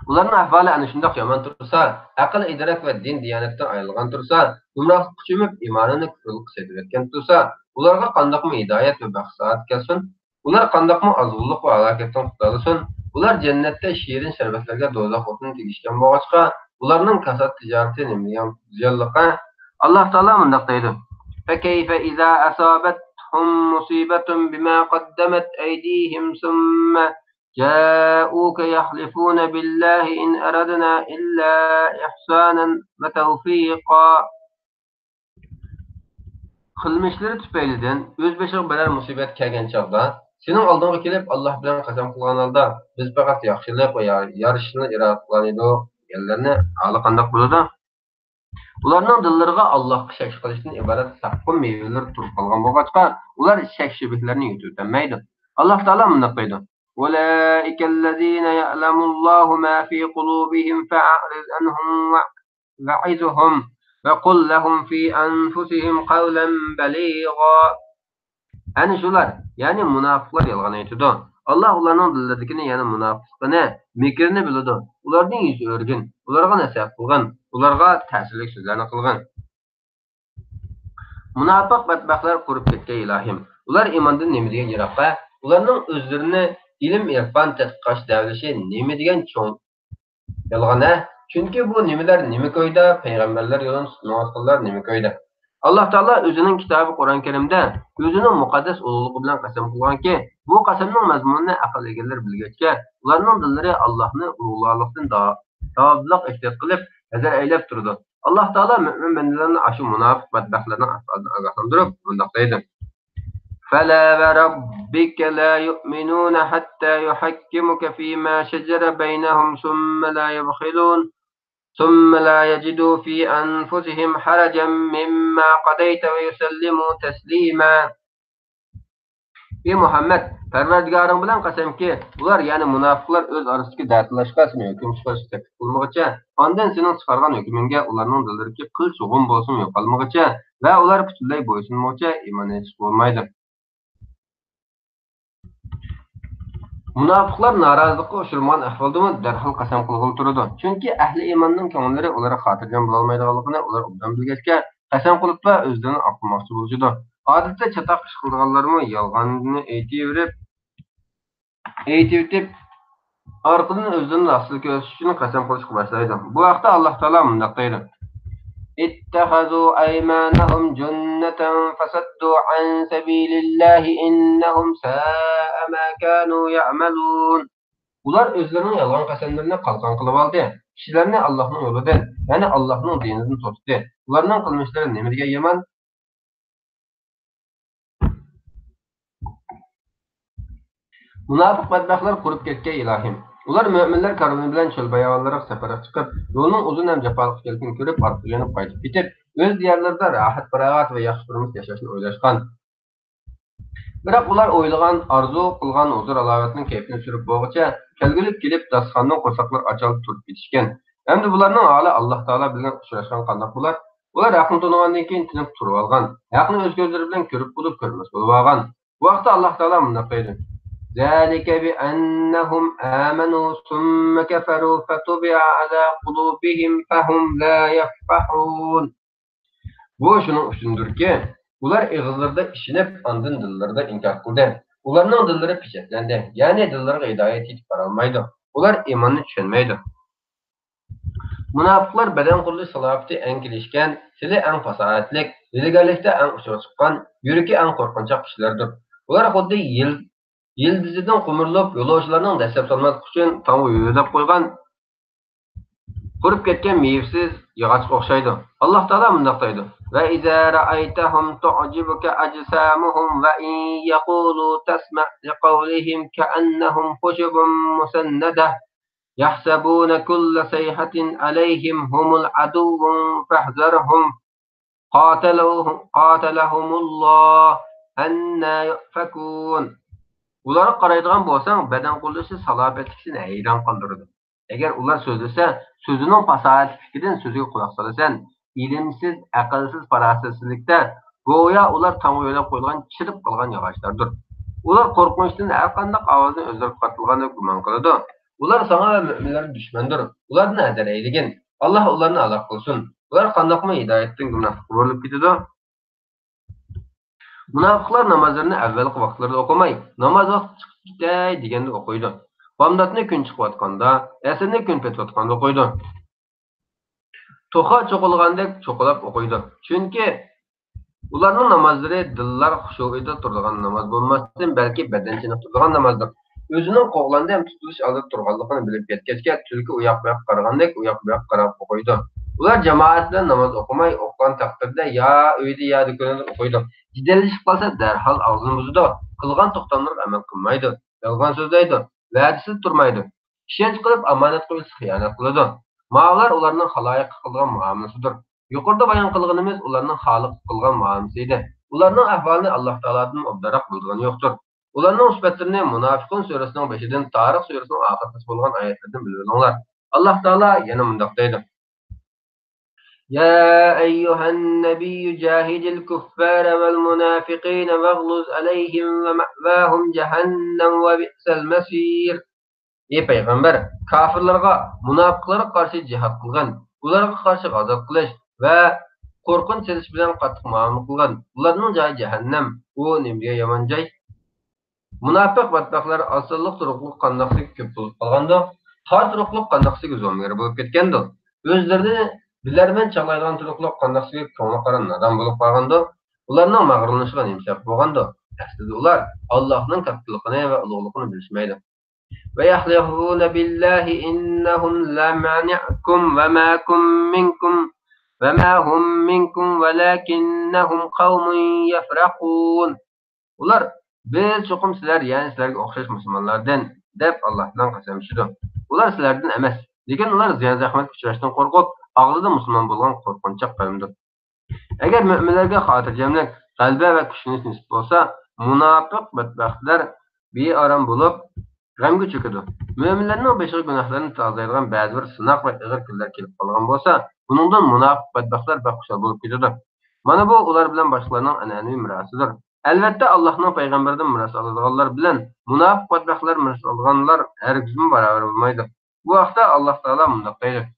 ئۇلارنىڭ ئەھۋالى ئەنە شۇنداق يامان تۇرسا، ئەقىل ئىدراك ۋە دىن دىيانەتتىن ئايرىلغان تۇرسا، گۇمراھلىققا چۆمۈپ، ئىمانىنى كۇفرلۇققا سېتىۋەتكەن تۇرسا، ئۇلارغا قانداقمۇ ھىدايەت ۋە بەخت-سائادەت كەلسۇن؟ ئۇلار قانداقمۇ ئازغۇنلۇق ۋە ھالاكەتتىن قۇتۇلالىسۇن؟ ئۇلار جەننەتتە شېرىن شەربەتلەرگە دوزاخ ئوتىدىن تېگىشكەن بولغاچقا، ئۇلارنىڭ كاسات تىجارىتى نېمە زىيانلىقى؟ ئاللاھ تائالا مۇنداق دەيدۇ: فكيف إذا أصابتهم مصيبة بما قدمت أيديهم ثم جاءوك يحلفون بالله إن أردنا إلا إحسانا وتوفيقا. قىلمىشلىرى تۈپەيلىدىن ئۆز بېشىغا بىرەر مۇسىبەت كەلگەن چاغدا، سېنىڭ ئالدىڭغا كېلىپ، ئاللاھ بىلەن قەسەم قىلغان ھالدا، بىز پەقەت ياخشىلىق ۋە يار-، يارىشىشنى ئىرادە قىلغان ئىدۇق، دېگەنلەرنى ھالى قانداق بولىدۇ؟ ئۇلارنىڭ دىللىرىغا ئاللاھقا شەك قىلىشتىن ئىبارەت ساققۇن مېۋىلىرى تۇرۇپ قالغان بولغاچقا، ئۇلار شەك-شۈبھىلەرنى يۆتىۋېتەلمەيدۇ. ئاللاھ تائالا مۇنداق دەيدۇ: أولئك الذين يعلم الله ما في قلوبهم فأعرض عنهم وعظهم وقل لهم في أنفسهم قولا بليغا. ئەنە شۇلار، يەنى مۇناپىقلار يالغان ئېيتىدۇ. ئاللاھ ئۇلارنىڭ دىللىرىدىكىنى، يەنى مۇناپىقلىقىنى، مىكرىنى بىلىدۇ. ئۇلاردىن يۈز ئۆرۈگىن، ئۇلارغا نەسىھەت قىلغىن، ئۇلارغا تەسىرلىك سۆزلەرنى قىلغىن. مۇناپىق بەتبەختلەر قۇرۇپ كەتكەي ئىلاھىم. ئۇلار ئىماندىن نېمە دېگەن يىراققا؟ ئۇلارنىڭ ئۆزلىرىنى ئىلىم-ئېرپان تەتقىقاش دەۋېلىشى نېمە دېگەن چوڭ يالغان ھە؟ چۈنكى بۇ نېمىلەر نېمە كويدا، پەيغەمبەرلەر يولىنى تۇتمايۋاتقانلار نېمە كويدا؟ ئاللاھ تائالا ئۆزىنىڭ كىتابى قۇرئان كەرىمدە ئۆزىنىڭ مۇقەددەس ئۇلۇغلۇقى بىلەن قەسەم قىلغانكى، بۇ قەسەمنىڭ مەزمۇنىنى ئەقىل ئىگىلىرى بىلگەچكە، ئۇلارنىڭ دىللىرى ئاللاھنى ئۇلۇغلارلىقتىن دا-، داۋاملىق ئېھتىيات قىلىپ، ھەزەر ئەيلەپ تۇرىدۇ. ئاللاھ تائالا مۆمىن بەندىلەرنى ئاشۇ مۇناپىق بەتبەختلەرنىڭ ئەھۋالىدىن ئاگاھلاندۇرۇپ مۇنداق دەيدۇ: فلا وربك لا يؤمنون حتى يحكموك فيما شجر بينهم ثم لا يبخلون ثم لا يجدوا في أنفسهم حرجا مما قضيت ويسلموا تسليما. ئى مۇھەممەد، پەرۋەردىگارىڭ بىلەن قەسەمكى، ئۇلار، يەنى مۇناپىقلار ئۆز ئارىسىدىكى دەتالاشقا، سېنى ھۆكۈم چىقىرىشقا تەكلىپ قىلمىغۇچە، ئاندىن سېنىڭ چىقارغان ھۆكمۈڭگە ئۇلارنىڭ دىللىرىدىكى قىل چوغۇم بولسىمۇ يوقالمىغۇچە ۋە ئۇلار پۈتۈنلەي بويسۇنمىغۇچە ئىمان ئېيتىشقا بولمايدۇ. مۇناپىقلار نارازىلىققا ئۇچرىمىغان ئەھۋالدىمۇ دەرھال قەسەم قىلغىلى تۇرىدۇ. چۈنكى ئەھلى ئىماننىڭ كۆڭۈللىرى ئۇلارغا خاتىرجەم بولالمايدىغانلىقىنى ئۇلار ئوبدان بىلگەچكە، قەسەم قىلىپلا ئۆزلىرىنى ئاقلىماقچى بولۇشىدۇ. ئادەتتە چاتاق ئىش قىلىدىغانلارمۇ يالغاننى ئېيتىۋېرىپ، ئېيتىۋېتىپ، ئارقىدىن ئۆزلىرىنى راستىنى كۆرسىتىش ئۈچۈن قەسەم قىلىشقا باشلايدۇ. بۇ ھەقتە ئاللاھ تائالا مۇنداق دەيدۇ: اتخذوا أيمانهم جنة فصدوا عن سبيل الله إنهم ساء ما كانوا يعملون. ئۇلار ئۆزلىرىنىڭ يالغان قەسەملىرىنى قالقان قىلىۋالدى. كىشىلەرنى ئاللاھنىڭ يولىدىن، يەنى ئاللاھنىڭ دىنىدىن توستى. ئۇلارنىڭ قىلمىشلىرى نېمە دېگەن يامان! مۇناپىق بەتبەختلەر قۇرۇپ كەتكەي ئىلاھىم. ئۇلار مۆمىنلەر كارۋىنى بىلەن چۆل باياۋانلىرىغا سەپەرگە چىقىپ، يولنىڭ ئۇزۇن ھەم جاپالىق ئىكەنلىكىنى كۆرۈپ، ئارقىغا يېنىپ قايتىپ كېتىپ، ئۆز دىيارلىرىدا راھەت-پاراغەت ۋە ياخشى تۇرمۇش ياشاشنى ئويلاشقان. بىراق ئۇلار ئويلىغان، ئارزۇ قىلغان ھۇزۇر-ھالاۋەتنىڭ كەيپىنى سۈرۈپ بولغۇچە، كەلگۈلۈك كېلىپ، داستىخاندىن قورساقلىرى ئاچالىپ تۇرۇپ كېتىشكەن. ئەمدى بۇلارنىڭ ھالى ئاللاھ تائالا بىلەن ئۇچراشقان قانداق بولار؟ ئۇلار ھەقنى تونۇغاندىن كېيىن تىنىپ تۇرۇۋالغان، ھەقنى ئۆز كۆزلىرى بىلەن كۆرۈپ بولۇپ، كۆرمەس بولۇۋالغان. بۇ ھەقتە ئاللاھ تائالا مۇنداق دەيدۇ: ذلك بأنهم آمنوا ثم كفروا فطبع على قلوبهم فهم لا يفقهون. بۇ شۇنىڭ ئۈچۈندۇركى، ئۇلار ئېغىزلىرىدا ئىشىنىپ، ئاندىن دىللىرىدا ئىنكار قىلدى. ئۇلارنىڭ دىللىرى پېچەتلەندى، يەنى دىللىرىغا ھىدايەت يېتىپ بارالمايدۇ. ئۇلار ئىماننى چۈشەنمەيدۇ. مۇناپىقلار بەدەن قۇرۇلۇش سالاپىتى ئەڭ كېلىشكەن، تىلى ئەڭ پاساھەتلىك، ھىيلىگەرلىكتە ئەڭ ئۇچىغا چىققان، يۈرىكى ئەڭ قورقۇنچاق كىشىلەردۇر. ئۇلار خۇددى يىل-، يىلدىزىدىن قۇمۇرۇلۇپ، يولۇچىلارنىڭ دەسسەپ سالماسلىقى ئۈچۈن تاڭغا ھۆۋىدەپ قويغان قۇرۇپ كەتكەن مېۋىسىز ياغاچقا ئوخشايدۇ. ئاللاھ تائالا مۇنداق دەيدۇ: وإذا رأيتهم تعجبك أجسامهم وإن يقولوا تسمع لقولهم كأنهم خشب مسندة يحسبون كل صيحة عليهم هم العدو فاحذرهم قاتلوه-، قاتلهم الله أنى يؤفكون. ئۇلارغا قارايدىغان بولساڭ، بەدەن قۇرۇلۇشى سالاپەتلىكىسىنى ھەيران قالدۇرىدۇ. ئەگەر ئۇلار سۆزلىسە، سۆزىنىڭ پاساھەتلىكلىكىدىن سۆزىگە قۇلاق سالىسەن، ئىلىمسىز، ئەقىلسىز، پاراسەتسىزلىكتە گويا ئۇلار تاڭغا يۆلەپ قويۇلغان چىرىپ قالغان ياغاچلاردۇر. ئۇلار قورقۇنچتىن ھەرقانداق ئاۋازنى ئۆزلىرىگە قارىتىلغاندەك گۇمان قىلىدۇ. ئۇلار ساڭا ۋە مۆمىنلەرگە دۈشمەندۇر. ئۇلاردىن ھەزەر ئەيلىگىن. ئاللاھ ئۇلارنى ھالاك قىلسۇن. ئۇلار قانداقمۇ ھىدايەتتىن گۇمراھلىققا بۇرۇلۇپ كېتىدۇ؟ مۇناپىقلار نامازلىرىنى ئەۋۋەلقى ۋاقىتلىرىدا ئوقۇماي، ناماز ۋاقتى چىقىپ كېتەي دېگەندە ئوقۇيدۇ. بامداتنى كۈن چىقىۋاتقاندا، ئەسىرنى كۈن پېتىۋاتقاندا ئوقۇيدۇ. توخۇ چوقۇلىغاندەك چوقۇلاپ ئوقۇيدۇ. چۈنكى ئۇلارنىڭ نامازلىرى دىللار خۇشۇئىدا تۇرىدىغان ناماز بولماستىن، بەلكى بەدەن چېنىقتۇرىدىغان نامازدۇر. ئۆزىنىڭ قوغلاندى ھەم تۇتۇلۇش ئالدىدا تۇرغانلىقىنى بىلىپ يەتكەچكە، تۈلكە ئۇياق-بۇياققا قارىغاندەك ئۇياق-بۇياققا قاراپ ئوقۇيدۇ. ئۇلار جامائەت بىلەن ناماز ئوقۇماي، ئوقۇغان تەقدىردە يا ئۆيدە، يا دۇكىنىدا ئوقۇيدۇ. جېدەللىشىپ قالسا، دەرھال ئاغزىنى بۇزىدۇ. قىلغان توختاملىرىغا ئەمەل قىلمايدۇ. يالغان سۆزلەيدۇ. ۋەدىسىدە تۇرمايدۇ. ئىشەنچ قىلىپ، ئامانەتكە قويۇلسا خىيانەت قىلىدۇ. ماۋۇلار ئۇلارنىڭ خالايىققا قىلىدىغان مۇئامىلىسىدۇر. يۇقىرىدا بايان قىلغىنىمىز ئۇلارنىڭ خالىققا قىلغان مۇئامىلىسى ئىدى. ئۇلارنىڭ ئەھۋالىنى ئاللاھ تائالادىن ئوبدانراق بىلىدىغان يوقتۇر. ئۇلارنىڭ سۈپەتلىرىنى مۇناپىقۇن سۈرىسىنىڭ بېشىدىن تارىق سۈرىسىنىڭ ئاخىرقىسى بولغان ئايەتلەردىن بىلىۋېلىڭلار. ئاللاھ تائالا يەنە مۇنداق دەيدۇ: يا أيها النبي جاهد الكفار والمنافقين واغلظ عليهم ومأواهم جهنم وبئس المصير. ئى پەيغەمبەر، كاپىرلارغا، مۇناپىقلارغا قارشى جىھاد قىلغىن، ئۇلارغا قارشى غازات قىلىش ۋە قورقۇنچ سېلىش بىلەن قاتتىق مۇئامىلە قىلغىن. ئۇلارنىڭ جايى جەھەننەم. ئۇ نېمىگە يامان جاي؟ مۇناپىق بەتبەختلەر ئاز سانلىق تۇرۇقلۇق قانداقسىگە كۆپ بولۇپ قالغاندۇ؟ تار تۇرۇقلۇق قانداقسىگە زومىگەر بولۇپ كەتكەندۇ؟ ئۆزلىرىنى بىلەرمەن چاغلايدىغان تۇرۇقلۇق قانداقسىگە كۆڭلى قارا نادان بولۇپ قالغاندۇ؟ ئۇلارنىڭ مەغرۇرلىنىشىغا نېمە سەۋەب بولغاندۇ؟ ئەسلىدە ئۇلار ئاللاھنىڭ كاتتىلىقىنى ۋە ئۇلۇغلۇقىنى بىلىشمەيدۇ. ويحلفون بالله إنهم لمعكم وما كم منكم وما هم منكم ولكنهم قوم يفرقون. ئۇلار، بىز چوقۇم سىلەر، يەنى سىلەرگە ئوخشاش مۇسۇلمانلاردىن، دەپ ئاللاھ بىلەن قەسەم ئىچىدۇ. ئۇلار سىلەردىن ئەمەس، لېكىن ئۇلار زىيان-زەخمەتكە ئۇچراشتىن قورقۇپ، ئاغزىدا مۇسۇلمان بولغان قورقۇنچاق قەۋمدۇر. ئەگەر مۆمىنلەرگە خاتىرجەملىك، غەلىبە ۋە كۈچلىنىش نېسىپ بولسا، مۇناپىق بەتبەختلەر بىئارام بولۇپ، غەمگە چۆكىدۇ. مۆمىنلەرنىڭ بېشىغا گۇناھلىرىنى تازىلايدىغان بەزى بىر سىناق ۋە ئېغىر كۈنلەر كېلىپ قالغان بولسا، بۇنىڭدىن مۇناپىق بەتبەختلەر بەك خۇشال بولۇپ كېتىدۇ. مانا بۇ ئۇلار بىلەن باشقىلارنىڭ ئەنئەنىۋى مىراسىدۇر. ئەلۋەتتە، ئاللاھنىڭ پەيغەمبىرىدىن مىراس ئالىدىغانلار بىلەن مۇناپىق بەتبەختلەر مىراس ئالىدىغانلار ھەرگىزمۇ باراۋەر بولمايدۇ. بۇ ھەقتە ئاللاھ تائالا مۇنداق دەيدۇ: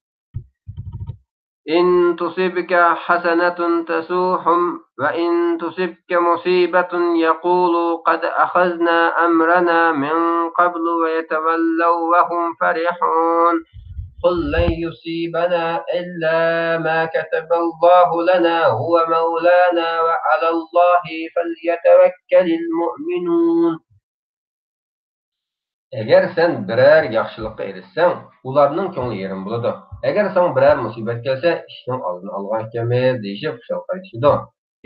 إن تصبك حسنة تسؤهم وإن تصبك مصيبة يقولوا قد أخذنا أمرنا من قبل ويتولوا وهم فرحون. قل لن يصيبنا إلا ما كتب الله لنا هو مولانا وعلى الله فليتوكل المؤمنون. ئەگەر سەن بىرەر ياخشىلىققا ئېرىشسەڭ، ئۇلارنىڭ كۆڭلى يېرىم بولىدۇ. ئەگەر ساڭا بىرەر مۇسىبەت كەلسە، ئىشنىڭ ئالدىنى ئالغان ئىكەنمىز دېيىشىپ خۇشال قايتىشىدۇ.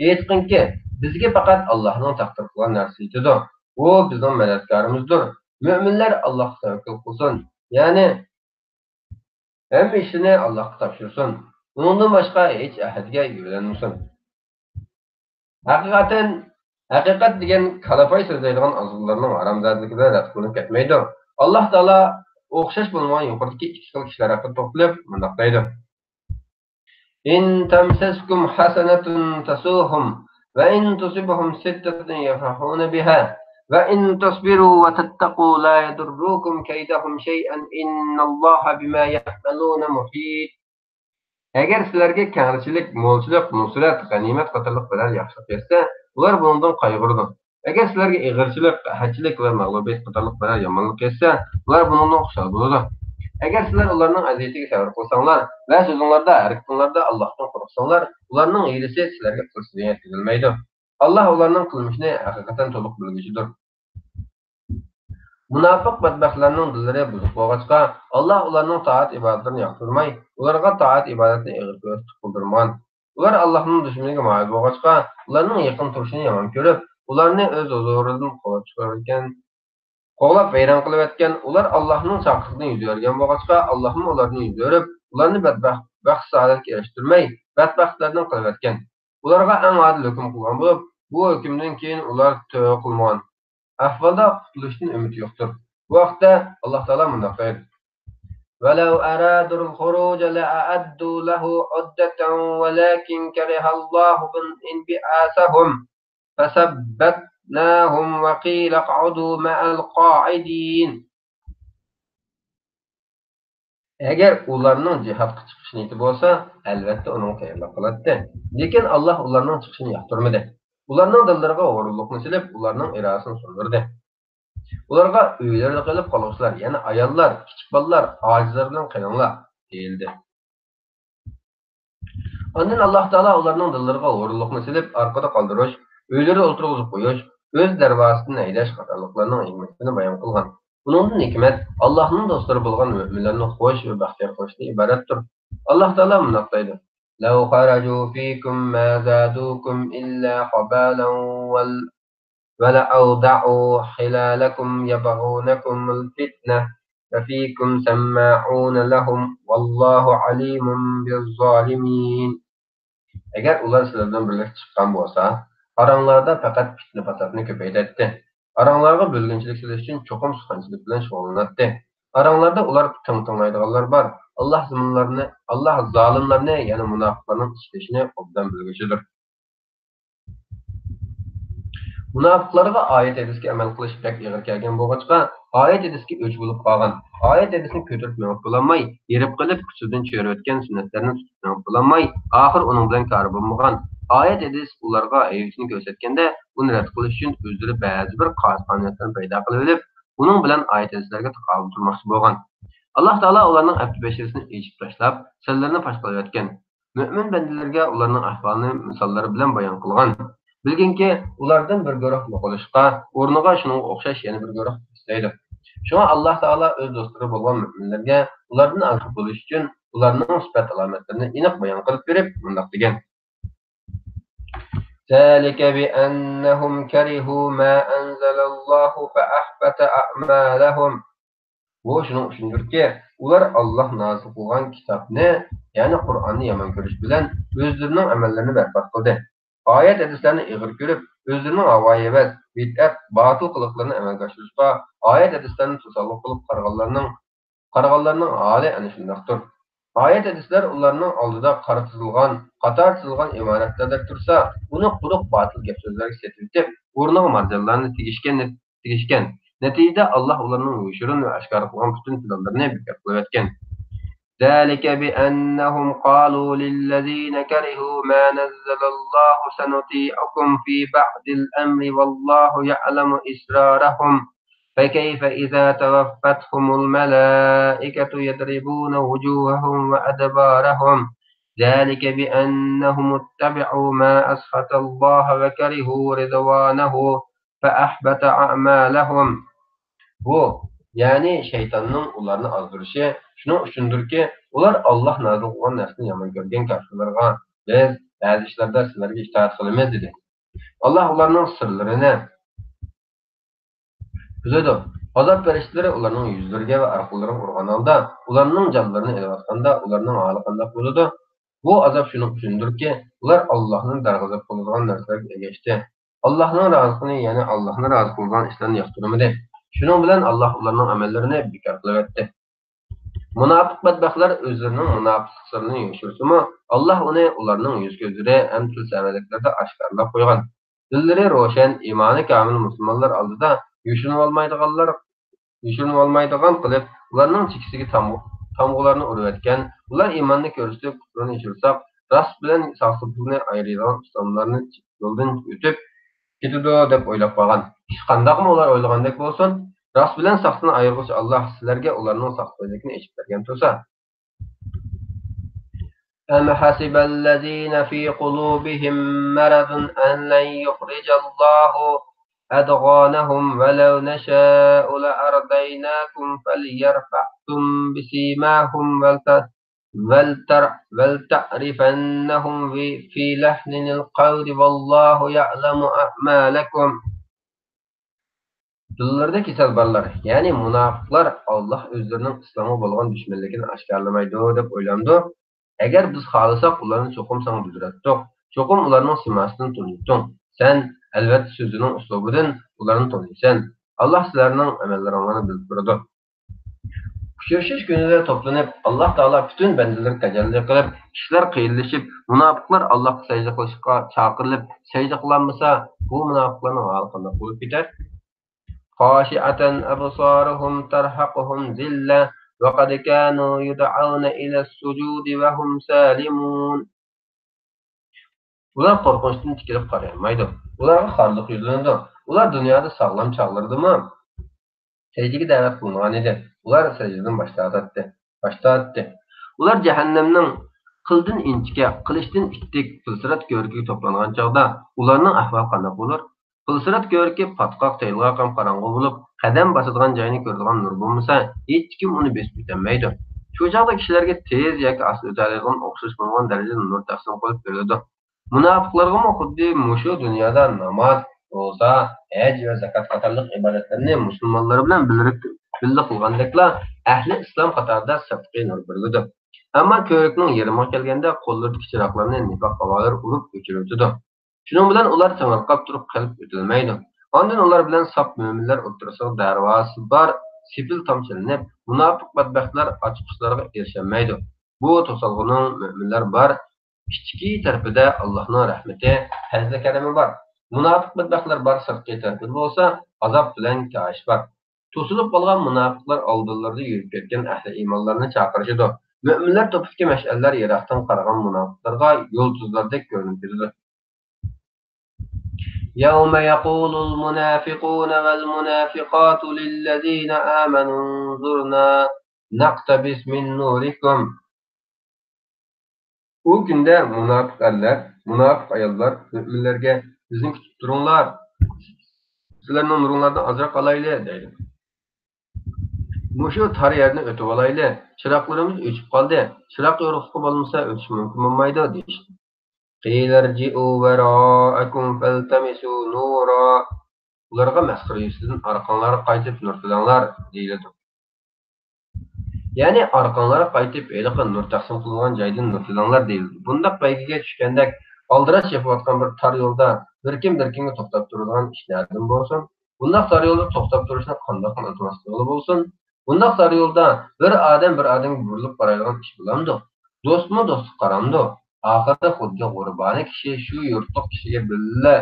ئېيتقىنكى، بىزگە پەقەت ئاللاھنىڭ تەقدىر قىلغان نەرسىسى يېتىدۇ. ئۇ بىزنىڭ مەدەتكارىمىزدۇر. مۆمىنلەر ئاللاھقا تەۋەككۈل قىلسۇن. يەنى ھەممە ئىشىنى ئاللاھقا تاپشۇرسۇن. ئۇنىڭدىن باشقا ھېچ ئەھەدگە يۈزلەنمىسۇن. ھەقىقەتەن، ھەقىقەت دېگەن كالا پاي سۆزلەيدىغان ئازغۇنلارنىڭ ھارامزادىلىكى بىلەن رەت قىلىنىپ كەتمەيدۇ. ئاللاھ تائالا ئوخشاش بولمىغان يۇقىرىدىكى ئىككى خىل كىشىلەر ھەققىدە توختىلىپ مۇنداق دەيدۇ: إن تمسسكم حسنة تسؤهم وإن تصبهم سيئة يفرحون بها وإن تصبروا وتتقوا لا يضركم كيدهم شيئا إن الله بما يعملون محيط. ئەگەر سىلەرگە كەڭرىچىلىك، مولچىلىق، نۇسرەت، غەنىيمەت قاتارلىق بىرەر ياخشىلىق يەتسە، ئۇلار بۇنىڭدىن قايغۇرىدۇ. ئەگەر سىلەرگە ئېغىرچىلىق، قەھەتچىلىك ۋە مەغلۇبىيەت قاتارلىق بىرەر يامانلىق يەتسە، ئۇلار بۇنىڭدىن خۇشال بولىدۇ. ئەگەر سىلەر ئۇلارنىڭ ئەزىيىتىگە سەۋر قىلساڭلار ۋە سۆزۈڭلاردا، ھەرىكىتىڭلاردا ئاللاھتىن قورقساڭلار، ئۇلارنىڭ ھىيلىسى سىلەرگە قىلچە زىيان يەتكۈزەلمەيدۇ. ئاللاھ ئۇلارنىڭ قىلمىشىنى ھەقىقەتەن تولۇق بىلگۈچىدۇر. مۇناپىق بەتبەختلەرنىڭ دىللىرى بۇزۇق بولغاچقا، ئاللاھ ئۇلارنىڭ تائەت-ئىبادەتلىرىنى ياقتۇرماي، ئۇلارغا تائەت-ئىبادەتنى ئېغىر كۆرسىتىپ قىلدۇرمىغان. ئۇلار ئاللاھنىڭ دۈشمىنىگە مايىل بولغاچقا، ئۇلارنىڭ يېقىن تۇرۇشىنى يامان كۆرۈپ، ئۇلارنى ئۆز ھۇزۇرىدىن قوغلاپ چىقىرىۋەتكەن، قوغلاپ ۋەيران قىلىۋەتكەن. ئۇلار ئاللاھنىڭ چاقىرىقىدىن يۈز ئۆرۈگەن بولغاچقا، ئاللاھمۇ ئۇلاردىن يۈز ئۆرۈپ، ئۇلارنى بەتبەخت، بەخت-سائادەتكە ئېرىشتۈرمەي، بەتبەختلەردىن قىلىۋەتكەن. ئۇلارغا ئەڭ ئادىل ھۆكۈم قىلغان بولۇپ، بۇ ھۆكۈمدىن كېيىن ئۇلار تەۋبە قىلمىغان ئەھۋالدا قۇتۇلۇشتىن ئۈمىد يوقتۇر. بۇ ھەقتە ئاللاھ تائالا مۇنداق دەيدۇ: ولو أرادوا الخروج لأعدوا له عدة ولكن كره الله انبعاثهم فثبتناهم وقيل اقعدوا مع القاعدين. ئەگەر ئۇلارنىڭ جىھادقا چىقىش نىيىتى بولسا، ئەلۋەتتە ئۇنىڭغا تەييارلىق قىلاتتى. لېكىن ئاللاھ ئۇلارنىڭ چىقىشىنى ياقتۇرمىدى. ئۇلارنىڭ دىللىرىغا ھورۇنلۇقنى سېلىپ، ئۇلارنىڭ ئىرادىسىنى سۇندۇردى. ئۇلارغا ئۆيلىرىدە قېلىپ قالغۇچىلار، يەنى ئاياللار، كىچىك بالىلار، ئاجىزلار بىلەن قېلىڭلار، دېيىلدى. ئاندىن ئاللاھ تائالا ئۇلارنىڭ دىللىرىغا ھورۇنلۇقنى سېلىپ، ئارقىدا قالدۇرۇش، ئۆيلىرىدە ئولتۇرغۇزۇپ قويۇش، ئۆز دەرۋازىسىدىن ھەيدەش قاتارلىقلارنىڭ ھېكمىتىنى بايان قىلغان. بۇنىڭدىن ھېكمەت ئاللاھنىڭ دوستلىرى بولغان مۆمىنلەرنى خۇش ۋە بەختىيار قىلىشتىن ئىبارەتتۇر. ئاللاھ تائالا مۇنداق دەيدۇ: لو خرجوا فيكم ما زادوكم إلا خبالا ول-، ولأوضعوا خلالكم يبغونكم الفتنة وفيكم سماعون لهم والله عليم بالظالمين. ئەگەر ئۇلار سىلەر بىلەن بىرلىكتە چىققان بولسا، ئاراڭلاردا پەقەت پىتنە-پاساتنى كۆپەيتەتتى. ئاراڭلارغا بۆلگۈنچىلىك سېلىش ئۈچۈن چوقۇم سۇخەنچىلىك بىلەن شۇغۇللىناتتى. ئارىڭلاردا ئۇلار تىڭ تىڭلايدىغانلار بار. ئاللاھ زېلىملارنى، ئاللاھ زالىملارنى، يەنى مۇناپىقلارنىڭ ئىشلىشىنى ئوبدان بىلگۈچىدۇر. مۇناپىقلارغا ئايەت ھەدىسكە ئەمەل قىلىش بەك ئېغىر كەلگەن بولغاچقا، ئايەت ھەدىسكە ئۆچ بولۇپ قالغان. ئايەت ھەدىسنى كۆتۈرۈپ مېڭىپ بولالماي، ھېرىپ قېلىپ، ئۇچىدىن چۆرۈۋەتكەن سۈننەتلەرنى تۇتۇپ مېڭىپ بولالماي، ئاخىر ئۇنىڭ بىلەن كارى بولمىغان. ئايەت ھەدىس ئۇلارغا ھەيۋىسىنى كۆرسەتكەندە، ئۇنى رەت قىلىش ئۈچۈن ئۆزلىرى بەزى بىر قاسىت-قانۇنىيەتلەرنى پەيدا قىلىۋېلىپ، ئۇنىڭ بىلەن ئايەت ھەدىسلەرگە تاقابىل تۇرماقچى بولغان. ئاللاھ تائالا ئۇلارنىڭ ئەپتى-بەشىرىسىنى ئېچىپ تاشلاپ، سىرلىرىنى پاش قىلىۋەتكەن. مۆمىن بەندىلىرىگە ئۇلارنىڭ ئەھۋالىنى مىساللىرى بىلەن بايان قىلغان. بىلگىنكى، ئۇلاردىن بىر گۇرۇھ يوقىلىشقا، ئورنىغا شۇنىڭغا ئوخشاش يەنە بىر گۇرۇھ ئىستەيدۇ. شۇڭا ئاللاھ تائالا ئۆز دوستلىرى بولغان مۆمىنلەرگە ئۇلاردىن ئاگاھ بولۇش ئۈچۈن ئۇلارنىڭ سۈپەت ئالامەتلىرىنى ئېنىق بايان قىلىپ بېرىپ مۇنداق دېگەن: ذلك بأنهم كرهوا ما أنزل الله فأحبط أعمالهم. بۇ شۇنىڭ ئۈچۈندۇركى، ئۇلار ئاللاھ نازىل قىلغان كىتابنى، يەنى قۇرئاننى يامان كۆرۈش بىلەن ئۆزلىرىنىڭ ئەمەللىرىنى بەربات قىلدى. ئايەت ھەدىسلەرنى ئېغىر كۆرۈپ، ئۆزلىرىنىڭ ھاۋايىۋەس، بىدئەت، باتىل قىلىقلىرىنى ئەمەلگە ئاشۇرۇشقا، ئايەت ھەدىسلەرنى توسالغۇ قىلىپ قارىغانلارنىڭ، قارىغانلارنىڭ ھالى ئەنە شۇنداقتۇر. ئايەت ھەدىسلەر ئۇلارنىڭ ئالدىدا قارا تىزىلغان، قاتار تىزىلغان ئىمارەتلەردەك تۇرسا، ئۇنى قۇرۇق باتىل گەپ سۆزلەرگە سېتىۋېتىپ، ئورنىغا مارجانلارنى تېگىشكەن، تېگىشكەن. نەتىجىدە، ئاللاھ ئۇلارنىڭ يوشۇرۇن ۋە ئاشكارا قىلغان پۈتۈن پىلانلىرىنى بىكار قىلىۋەتكەن. ذلك بأنهم قالوا للذين كرهوا ما نزل الله سنطيعكم في بعض الأمر والله يعلم إسرارهم فكيف إذا توفتهم الملائكة يضربون وجوههم وأدبارهم ذلك بأنهم اتبعوا ما أسخط الله وكرهوا رضوانه فأحبط أعمالهم. بۇ، يەنى شەيتاننىڭ ئۇلارنى ئازدۇرۇشى شۇنىڭ ئۈچۈندۇركى، ئۇلار ئاللاھ نازىل قىلغان نەرسىنى يامان كۆرگەن كاپىرلارغا، بىز بەزى ئىشلاردا سىلەرگە ئىتائەت قىلىمىز، دېدى. ئاللاھ ئۇلارنىڭ سىرلىرىنى بىلىدۇ. ئازاب پەرىشتىلىرى ئۇلارنىڭ يۈزلىرىگە ۋە ئارقىلىرىغا ئۇرغان ھالدا، ئۇلارنىڭ جانلىرىنى ئېلىۋاتقاندا، ئۇلارنىڭ ھالى قانداق بولىدۇ؟ بۇ ئازاب شۇنىڭ ئۈچۈندۇركى، ئۇلار ئاللاھنى دەرغەزەپ قىلىدىغان نەرسىلەرگە ئەگەشتى. ئاللاھنىڭ رازىلىقىنى، يەنى ئاللاھنى رازى قىلىدىغان ئىشلارنى ياقتۇرمىدى. شۇنىڭ بىلەن ئاللاھ ئۇلارنىڭ ئەمەللىرىنى بىكار قىلىۋەتتى. مۇناپىق بەتبەختلەر ئۆزلىرىنىڭ مۇناپىقلىق سىرىنى يوشۇرسىمۇ، ئاللاھ ئۇنى ئۇلارنىڭ يۈز-كۆزلىرى ھەم تىل سەۋەنلىكلىرىدە ئاشكارىلاپ قويغان. دىللىرى روشەن، ئىمانى كامىل مۇسۇلمانلار ئالدىدا يوشۇرۇنۇۋالمايدىغانلار، يوشۇرۇنۇۋالمايدىغان قىلىپ، ئۇلارنىڭ چېكىسىگە تامغا-، تامغىلارنى ئۇرۇۋەتكەن. ئۇلار ئىماننى كۆرسىتىپ، كۇپرىنى يوشۇرساق، راست بىلەن ساقسىزلىقنى ئايرىيدىغان ئۇستاملارنى يولدىن ئۆتۈپ كېتىدۇ دەپ ئويلاپ قالغان. ئىش قانداقمۇ ئۇلار ئويلىغاندەك بولسۇن، راست بىلەن ساختىنى ئايرىغۇچى ئاللاھ سىلەرگە ئۇلارنىڭ ساختىپەزلىكىنى ئېچىپ بەرگەن تۇرسا. أم حسب الذين في قلوبهم مرض أن لن يخرج الله أضغانهم ولو نشاء لأريناكم فليرأهم بسيماهم ولت-، ولتر-، ولتعرفنهم في لحن القول والله يعلم أعمالكم. دىللىرىدا كېسەل بارلار، يەنى مۇناپىقلار، ئاللاھ ئۆزلىرىنىڭ ئىسلامغا بولغان دۈشمەنلىكىنى ئاشكارىلىمايدۇ دەپ ئويلامدۇ؟ ئەگەر بىز خالىساق، ئۇلارنى چوقۇم ساڭا بىلدۈرەتتۇق. چوقۇم ئۇلارنىڭ سىيماسىدىن تونۇيتتۇق. سەن، ئەلۋەتتە، سۆزىنىڭ ئۇسلۇبىدىن ئۇلارنى تونۇيسەن. ئاللاھ سىلەرنىڭ ئەمەللىرىڭلارنى بىلىپ تۇرىدۇ. ئۇچرىشىش كۈنىدە توپلىنىپ، ئاللاھ تائالا پۈتۈن بەندىلىرى تەجەللى قىلىپ، ئىشلار قىيىنلىشىپ، مۇناپىقلار ئاللاھقا سەجدە قىلىشقا چاقىرىلىپ، سەجدە قىلالمىسا، بۇ مۇناپىقلارنىڭ ھالى قانداق بولۇپ كېتەر؟ خاشعة أبصارهم ترهقهم ذلة وقد كانوا يدعون إلى السجود وهم سالمون. ئۇلار قورقۇنچتىن تىكىلىپ قارىيالمايدۇ. ئۇلارغا خارلىق يۈزلىنىدۇ. ئۇلار دۇنيادا ساغلام چاغلىرىدىمۇ سەجدىگە دەۋەت قىلىنغان ئىدى. ئۇلار سەجدىدىن باش تارتاتتى. باش تارتتى. ئۇلار جەھەننەمنىڭ قىلدىن ئىنچىكە، قىلىچتىن ئىتتىك پىلسىرات كۆۋرۈكىگە توپلانغان چاغدا، ئۇلارنىڭ ئەھۋالى قانداق بولۇر؟ پىلسىرات كۆۋرۈكى پاتقاق، تېيىلغاق ھەم قاراڭغۇ بولۇپ، قەدەم باسىدىغان جاينى كۆرىدىغان نۇر بولمىسا، ھېچكىم ئۇنى بېسىپ ئۆتەلمەيدۇ. شۇ چاغدا كىشىلەرگە تېز ياكى ئاستا ئۆتەلەيدىغان ئوخشاش بولمىغان دەرىجىدە نۇر تەقسىم قىلىپ بېرىلىدۇ. مۇناپىقلارغىمۇ خۇددى مۇشۇ دۇنيادا ناماز، روزا، ھەج ۋە زاكات قاتارلىق ئىبادەتلەرنى مۇسۇلمانلار بىلەن بىللە قىلغاندەكلا، ئەھلى ئىسلام قاتارىدا سىرتقى نۇر بېرىلىدۇ. ئەمما كۆۋرۈكنىڭ يېرىمىغا كەلگەندە قوللىرىدىكى چىراغلارنى نىپاق ھاۋالىرى ئۇرۇپ ئۆچۈرۈۋېتىدۇ. شۇنىڭ بىلەن ئۇلار تېڭىرقاپ تۇرۇپ قېلىپ ئۆتەلمەيدۇ. ئاندىن ئۇلار بىلەن ساپ مۆمىنلەر ئوتتۇرىسىغا دەرۋازىسى بار سېپىل تام سېلىنىپ، مۇناپىق بەتبەختلەر ئاچقۇچلارغا ئېرىشەلمەيدۇ. بۇ توسالغۇنىڭ مۆمىنلەر بار ئىچكى تەرىپىدە ئاللاھنىڭ رەھمىتى، پەزلى-كەرىمى بار. مۇناپىق بەتبەختلەر بار سىرتقى تەرىپىدە بولسا ئازاب بىلەن كايىش بار. توسۇلۇپ قالغان مۇناپىقلار ئالدىلىرىدا يۈرۈپ كەتكەن ئەھلى ئىمانلارنى چاقىرىشىدۇ. مۆمىنلەر توپىدىكى مەشئەللەر يىراقتىن قارىغان مۇناپىقلارغا يۇلتۇزلاردەك كۆرۈنۈپ كېتىدۇ. يَوْمَ يَقُولُ الْمُنَافِقُونَ وَالْمُنَافِقَاتُ لِلَّذِينَ آمَنُوا انظُرْنَا نَقْتَبِسْ مِنْ نُورِكُمْ. ئۇ كۈندە مۇناپىق ئەرلەر، مۇناپىق ئاياللار مۆمىنلەرگە، بىزنى كۈتۈپ تۇرۇڭلار، سىلەرنىڭ نۇرۇڭلاردىن ئازراق ئالايلى، دەيدۇ. مۇشۇ تار يەردىن ئۆتۈۋالايلى، چىراغلىرىمىز ئۆچۈپ قالدى، چىراغ يورۇقلۇقى بولمىسا ئۆتۈش مۇمكىن بولمايدۇ، دېيىشتى. قىيلَ ارْجِعُوا وَرَاءَكُمْ فَالْتَمِسُوا نُورًا. ئۇلارغا مەسخىرە يۈزىسىدىن ئارقاڭلارغا قايتىپ نۇر تىلەڭلار، دېيىلىدۇ. يەنى ئارقاڭلارغا قايتىپ ھېلىقى نۇر تەقسىم قىلىنغان جايدىن نۇر تىلەڭلار، دېيىلىدۇ. بۇنداق بەيگىگە چۈشكەندەك ئالدىراش چېپىۋاتقان بىر تار يولدا بىر كىم بىر كىمگە توختاپ تۇرىدىغان ئىش نەدىن بولسۇن؟ بۇنداق تار يولدا توختاپ تۇرۇشنى قانداق ئىلتىماس قىلغىلى بولسۇن؟ بۇنداق تار يولدا بىر ئادەم بىر ئادەمگە بۇرۇلۇپ قارايدىغان ئىش بولامدۇ؟ دوستمۇ دوستقا قارامدۇ؟ ئاخىرىدا خۇددى غۇربانە كىشى شۇ يۇرتلۇق كىشىگە بىللە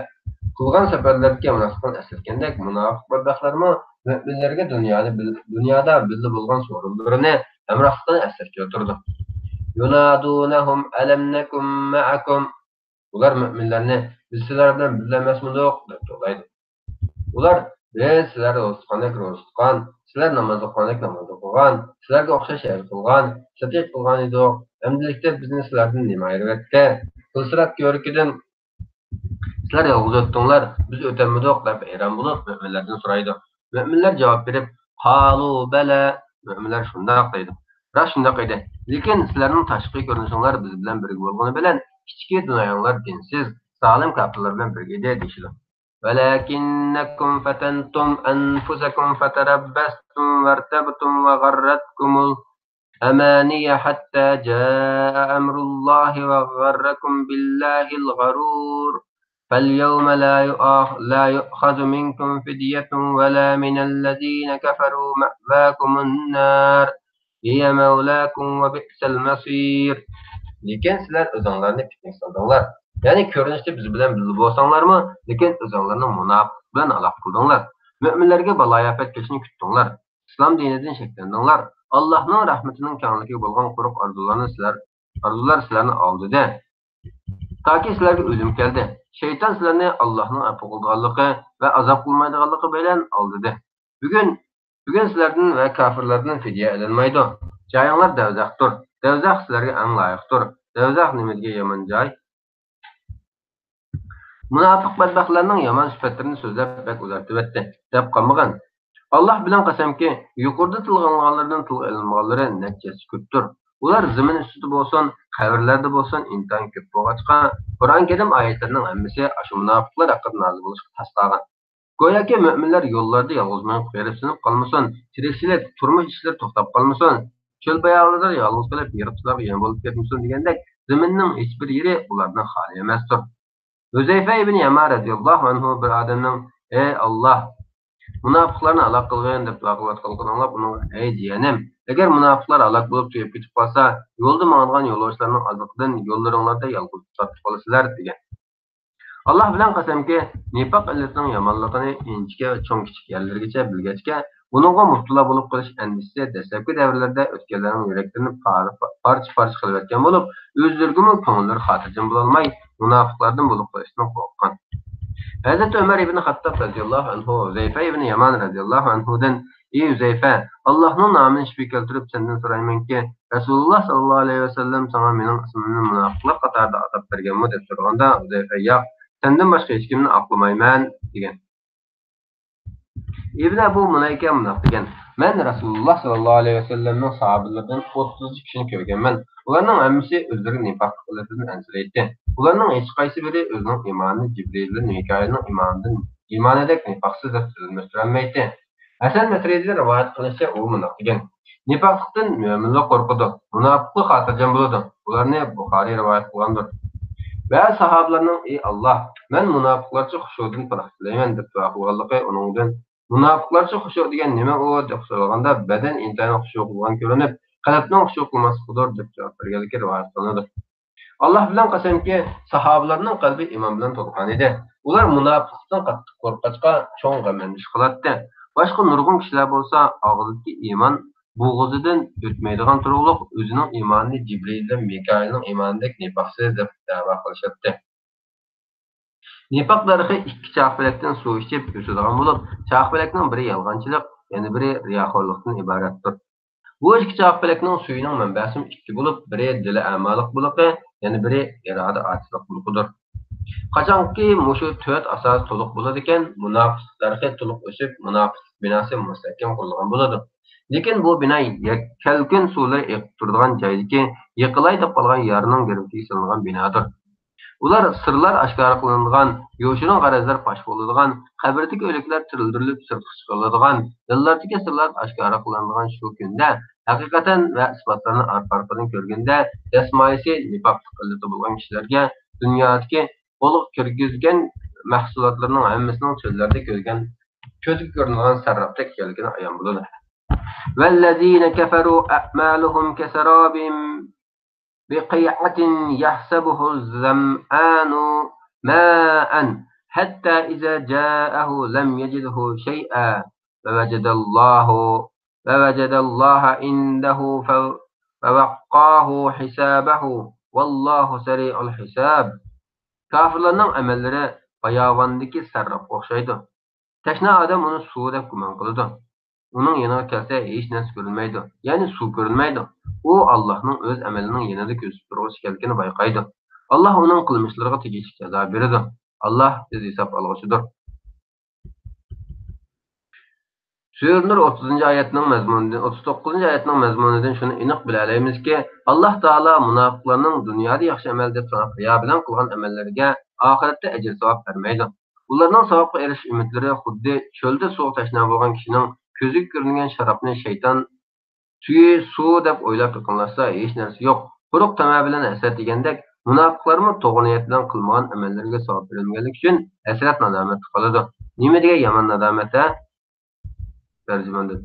قىلغان سەپەرلەردىكى ھەمراھلىقىنى ئەسلەتكەندەك، مۇناپىق بەتبەختلەرمۇ مۆمىنلەرگە دۇنيادا بىل-، دۇنيادا بىللە بولغان سورۇنلىرىنى، ھەمراھلىقىنى ئەسلەتكىلى تۇرىدۇ. يُنَادُونَهُمْ أَلَمْ نَكُنْ مَعَكُمْ. ئۇلار مۆمىنلەرنى، بىز سىلەر بىلەن بىللە ئەمەسمىدۇق؟ دەپ توۋلايدۇ. ئۇلار، بىز سىلەر روزا تۇتقاندەك روزا تۇتقان، سىلەر ناماز ئوقۇغاندەك ناماز ئوقۇغان، سىلەرگە ئوخشاش ھەج قىلغان، سەدىقە قىلغان ئىدۇق. ئەمدىلىكتە بىزنى سىلەردىن نېمە ئايرىۋەتتى؟ پۇلسىرات كۆۋرۈكىدىن سىلەر يالغۇز ئۆتتۈڭلار، بىز ئۆتەلمىدۇق، دەپ ھەيران بولۇپ مۆمىنلەردىن سورايدۇ. مۆمىنلەر جاۋاب بېرىپ، قالوا بلى، مۆمىنلەر شۇنداق دەيدۇ. راست شۇنداق ئىدى. لېكىن سىلەرنىڭ تاشقى كۆرۈنۈشۈڭلار بىز بىلەن بىرگە بولغىنى بىلەن ئىچكى دۇنياڭلار دىنسىز، زالىم كاپىرلار بىلەن بىرگە ئىدى، دېيىشىدۇ. ولكنكم فتنتم أنفسكم فتربصتم وارتبتم وغرتكم الأماني حتى جاء أمر الله وغركم بالله الغرور. فاليوم لا يؤخ-، لا يؤخذ منكم فدية ولا من الذين كفروا، مأواكم النار، هي مولاكم وبئس المصير. لېكىن سىلەر ئۆزۈڭلارنى پىتنىگە سالدىڭلار. يەنى كۆرۈنۈشتە بىز بىلەن بىللە بولساڭلارمۇ، لېكىن ئۆزۈڭلارنى مۇناپىق بىلەن ھالاك قىلدىڭلار. مۆمىنلەرگە بالايىئاپەت كېلىشىنى كۈتتۈڭلار. ئىسلام دىنىدىن شەكلەندىڭلار. ئاللاھنىڭ رەھمىتىنىڭ كەڭلىكىگە بولغان قۇرۇق ئارزۇلارنى سىلەر، ئارزۇلار سىلەرنى ئالدىدى. تاكى سىلەرگە ئۆلۈم كەلدى. شەيتان سىلەرنى ئاللاھنىڭ ئەپۇ قىلىدىغانلىقى ۋە ئازاب قىلمايدىغانلىقى بىلەن ئالدىدى. بۈگۈن، بۈگۈن سىلەردىن ۋە كاپىرلاردىن فىدىيە ئېلىنمايدۇ. جايىڭلار دەۋزەختۇر. دەۋزەخ سىلەرگە ئەڭ لايىقتۇر. دەۋزەخ نېمىدېگەن يامان جاي؟ مۇناپىق بەتبەختلەرنىڭ يامان سۈپەتلىرىنى سۆزلەپ بەك ئۇزارتىۋەتتى، دەپ قالمىغىن. ئاللاھ بىلەن قەسەمكى، يۇقىرىدا تىلغا ئېلىنغانلىرىدىن تىلغا ئېلىنمىغانلىرى نەچچە ھەسسە كۆپتۇر. ئۇلار زېمىن ئۈستىدە بولسۇن، قەبرىلەردە بولسۇن، ئىنتايىن كۆپ بولغاچقا، قۇرئان كەرىم ئايەتلىرىنىڭ ھەممىسى ئاشۇ مۇناپىقلار ھەققىدە نازىل بولۇشقا تاسلانغان. گوياكى مۆمىنلەر يوللاردا يالغۇز مېڭىپ غېرىبسىنىپ قالمىسۇن، تىرىكچىلىك، تۇرمۇش ئىشلىرى توختاپ قالمىسۇن، چۆل باياۋانلاردا يالغۇز قېلىپ، يىرتقۇچىلارغا يەم بولۇپ كەتمىسۇن دېگەندەك، زېمىننىڭ ھېچبىر يېرى ئۇلاردىن خالىي ئەمەستۇر. ھۈزەيفە ئىبنى يامان رەزىياللاھۇ ئەنھۇ بىر ئادەمنىڭ، ئەي ئاللاھ، مۇناپىقلارنى ھالاك قىلغىن دەپ دۇئا قىلىۋاتقانلىقىنى ئاڭلاپ، ئۇنىڭغا، ئەي جىيەنىم، ئەگەر مۇناپىقلار ھالاك بولۇپ تۈگەپ كېتىپ قالسا، يولدا ماڭىدىغان يولۋاسلارنىڭ ئازلىقىدىن يوللىرىڭلاردا يالغۇز تارتىپ قالىسىلەر، دېگەن. ئاللاھ بىلەن قەسەمكى، نىپاق ئىللىتىنىڭ يامانلىقىنى ئىنچىكە، چوڭ-كىچىك يەرلىرىگىچە بىلگەچكە، ئۇنىڭغا مۇپتىلا بولۇپ قېلىش ئەندىشىسى دەسلەپكى دەۋرلەردە ئۆتكەنلەرنىڭ يۈرەكلىرىنى پار-، پارچە-پارچە قىلىۋەتكەن بولۇپ، ئۆزلىرىگىمۇ كۆڭۈللىرى خاتىرجەم بولالماي، مۇناپىقلاردىن بولۇپ قېلىشتىن قورققان. ھەزرىتى ئۆمەر ئىبنى خەتتاب رەزىياللاھۇ ئەنھۇ ھۈزەيفە ئىبنى يامان رەزىياللاھۇ ئەنھۇدىن، ئى ھۈزەيفە، ئاللاھنىڭ نامىنى ئىچىگە كەلتۈرۈپ سەندىن سورايمەنكى، رەسۇلۇللاھ ساللاللاھۇ ئەلەيھى ۋەسەللەم ساڭا مېنىڭ ئىسمىمنى مۇناپىقلار قاتارىدا ئاتاپ بەرگەنمۇ دەپ سورىغاندا، ھۈزەيفە، ياق، سەندىن باشقا ھېچكىمنى ئاقلىمايمەن، دېگەن. ئىبن ئەبۇ مۇلەيكە مۇنداق دېگەن: مەن رەسۇلۇللا ساللاللاھۇ ئەلەيھى ۋەسەللەمنىڭ ساھابىلىرىدىن ئوتتۇزىنچى كىشىنى كۆرگەنمەن. ئۇلارنىڭ ھەممىسى ئۆزلىرىگە نىپاقلىق ئىللىتىدىن ئەنسىرەيتتى. ئۇلارنىڭ ھېچقايسى بىرى ئۆزىنىڭ ئىمانىنى جىبرىل بىلەن مىكائىلنىڭ ئىمانىدىن، ئىمانىدەك نىپاقسىز دەپ سۆزلەشتۈرەلمەيتتى. ھەسەن بەسرىدىن رىۋايەت قىلىنىشىچە، ئۇ مۇنداق دېگەن: نىپاقلىقتىن مۆمىنلەر قورقىدۇ، مۇناپىقلار خاتىرجەم بولىدۇ. بۇلارنى بۇخارىي رىۋايەت قىلغاندۇر. بەزى ساھابىلەرنىڭ، ئى ئاللا، مەن مۇناپىقلارچە خۇشۇدىن پاناھ تىلەيمەن، دەپ دۇئا قىلغانلىقى ئۇنىڭدىن، مۇناپىقلارچە خۇشۇ دېگەن نېمە ئۇ؟ دەپ سورالغاندا، بەدەن ئىنتايىن خۇشۇ قىلغان كۆرۈنۈپ، قەلبنىڭ خۇشۇ قىلماسلىقىدۇر، دەپ جاۋاب بەرگەنلىكى رىۋايەت قىلىنىدۇ. ئاللا بىلەن قەسەمكى، ساھابىلەرنىڭ قەلبى ئىمان بىلەن تولغان ئىدى. ئۇلار مۇناپىقلىقتىن قاتتىق قورققاچقا، چوڭ غەم-ئەندىشە قىلاتتى. باشقا نۇرغۇن كىشىلەر بولسا، ئاغزىدىكى ئىمان بوغۇزىدىن ئۆتمەيدىغان تۇرۇقلۇق ئۆزىنىڭ ئىمانىنى جىبرىل بىلەن مىكائىلنىڭ ئىمانىدەك نىپاقسىز دەپ دەۋا قىلىشاتتى. نىپاق دەرىخى ئىككى چاقپەلەكتىن سۇ ئىچىپ ئۆسىدىغان بولۇپ، چاقپەلەكنىڭ بىرى يالغانچىلىق، يەنە بىرى رىياخورلۇقتىن ئىبارەتتۇر. بۇ ئىككى چاقپەلەكنىڭ سۈيىنىڭ مەنبەسىمۇ ئىككى بولۇپ، بىرى دىلى ئەمالىق بۇلىقى، يەنە بىرى ئىرادە ئاجىزلىق بۇلىقىدۇر. قاچانكى مۇشۇ تۆت ئاساس تولۇق بولىدىكەن، مۇناپىقلىق دەرىخى تولۇق ئۆسۈپ، مۇناپىقلىق بىناسى مۇستەھكەم قۇرۇلغان بولىدۇ. لېكىن بۇ بىنا يەك-، كەلكۈن سۇلىرى ئېقىپ تۇرىدىغان جايدىكى يىقىلاي دەپ قالغان يارنىڭ گىرۋىكىگە سېلىنغان بىنادۇر. ئۇلار سىرلار ئاشكارا قىلىنىدىغان، يوشۇرۇن غەرەزلەر پاش بولىدىغان، قەبرىدىكى ئۆلۈكلەر تىرىلدۈرۈلۈپ سىرتقا چىقىرىلىدىغان، دىللاردىكى سىرلار ئاشكارا قىلىنىدىغان شۇ كۈندە، ھەقىقەتەن ۋە ئىسپاتلارنى ئارقا-ئارقىدىن كۆرگەندە، دەسمايىسى نىپاقلىق ئىللىتى بولغان كىشىلەرگە دۇنيادىكى قولغا كىرگۈزگەن مەھسۇلاتلىرىنىڭ ھەممىسىنىڭ چۆللەردە كۆرگەن، كۆزگە كۆرۈنىدىغان سەرراپتەك ئىكەنلىكىنى ئايان بولىدۇ. والذين كفروا أعمالهم كسراب بقيعة يحسبه الظمآن ماء حتى إذا جاءه لم يجده شيئا ووجد الله، ووجد الله عنده ف-، فوقاه حسابه والله سريع الحساب. كاپىرلارنىڭ ئەمەللىرى باياۋاندىكى سەرراپقا ئوخشايدۇ. تەشنا ئادەم ئۇنى سۇ دەپ گۇمان قىلىدۇ. ئۇنىڭ يېنىغا كەلسە، ھېچ نەرسە كۆرۈنمەيدۇ، يەنى سۇ كۆرۈنمەيدۇ. ئۇ ئاللاھنىڭ ئۆز ئەمەلىنىڭ يېنىدا كۆزىتىپ تۇرغۇچى ئىكەنلىكىنى بايقايدۇ. ئاللاھ ئۇنىڭ قىلمىشلىرىغا تېگىشلىك جازا بېرىدۇ. ئاللاھ تېز ھېساب ئالغۇچىدۇر. سۈرە نۇر ئوتتۇزىنچى ئايەتنىڭ مەزمۇنىدىن، ئوتتۇز توققۇزىنچى ئايەتنىڭ مەزمۇنىدىن شۇنى ئېنىق بىلەلەيمىزكى، ئاللاھ تائالا مۇناپىقلارنىڭ دۇنيادا ياخشى ئەمەل دەپ ساناپ رىيا بىلەن قىلغان ئەمەللىرىگە ئاخىرەتتە ئەجىر-ساۋاب بەرمەيدۇ. ئۇلارنىڭ ساۋابقا ئېرىشىش ئۈمىدلىرى خۇددى چۆلدە سۇغا تەشنا بولغان كىشىنىڭ كۆزىگە كۆرۈنگەن شارابنى شەيتان سۈيى سۇ دەپ ئويلاپ يېقىنلاشسا، ھېچ نەرسە يوق، قۇرۇق تەمە بىلەن ھەسرەت يېگەندەك، مۇناپىقلارمۇ توغرا نىيەت بىلەن قىلمىغان ئەمەللىرىگە ساۋاب بېرىلمىگەنلىكى ئۈچۈن ھەسرەت-نادامەتتە قالىدۇ. نېمە دېگەن يامان نادامەت-ھە؟ تەرجىماندىن.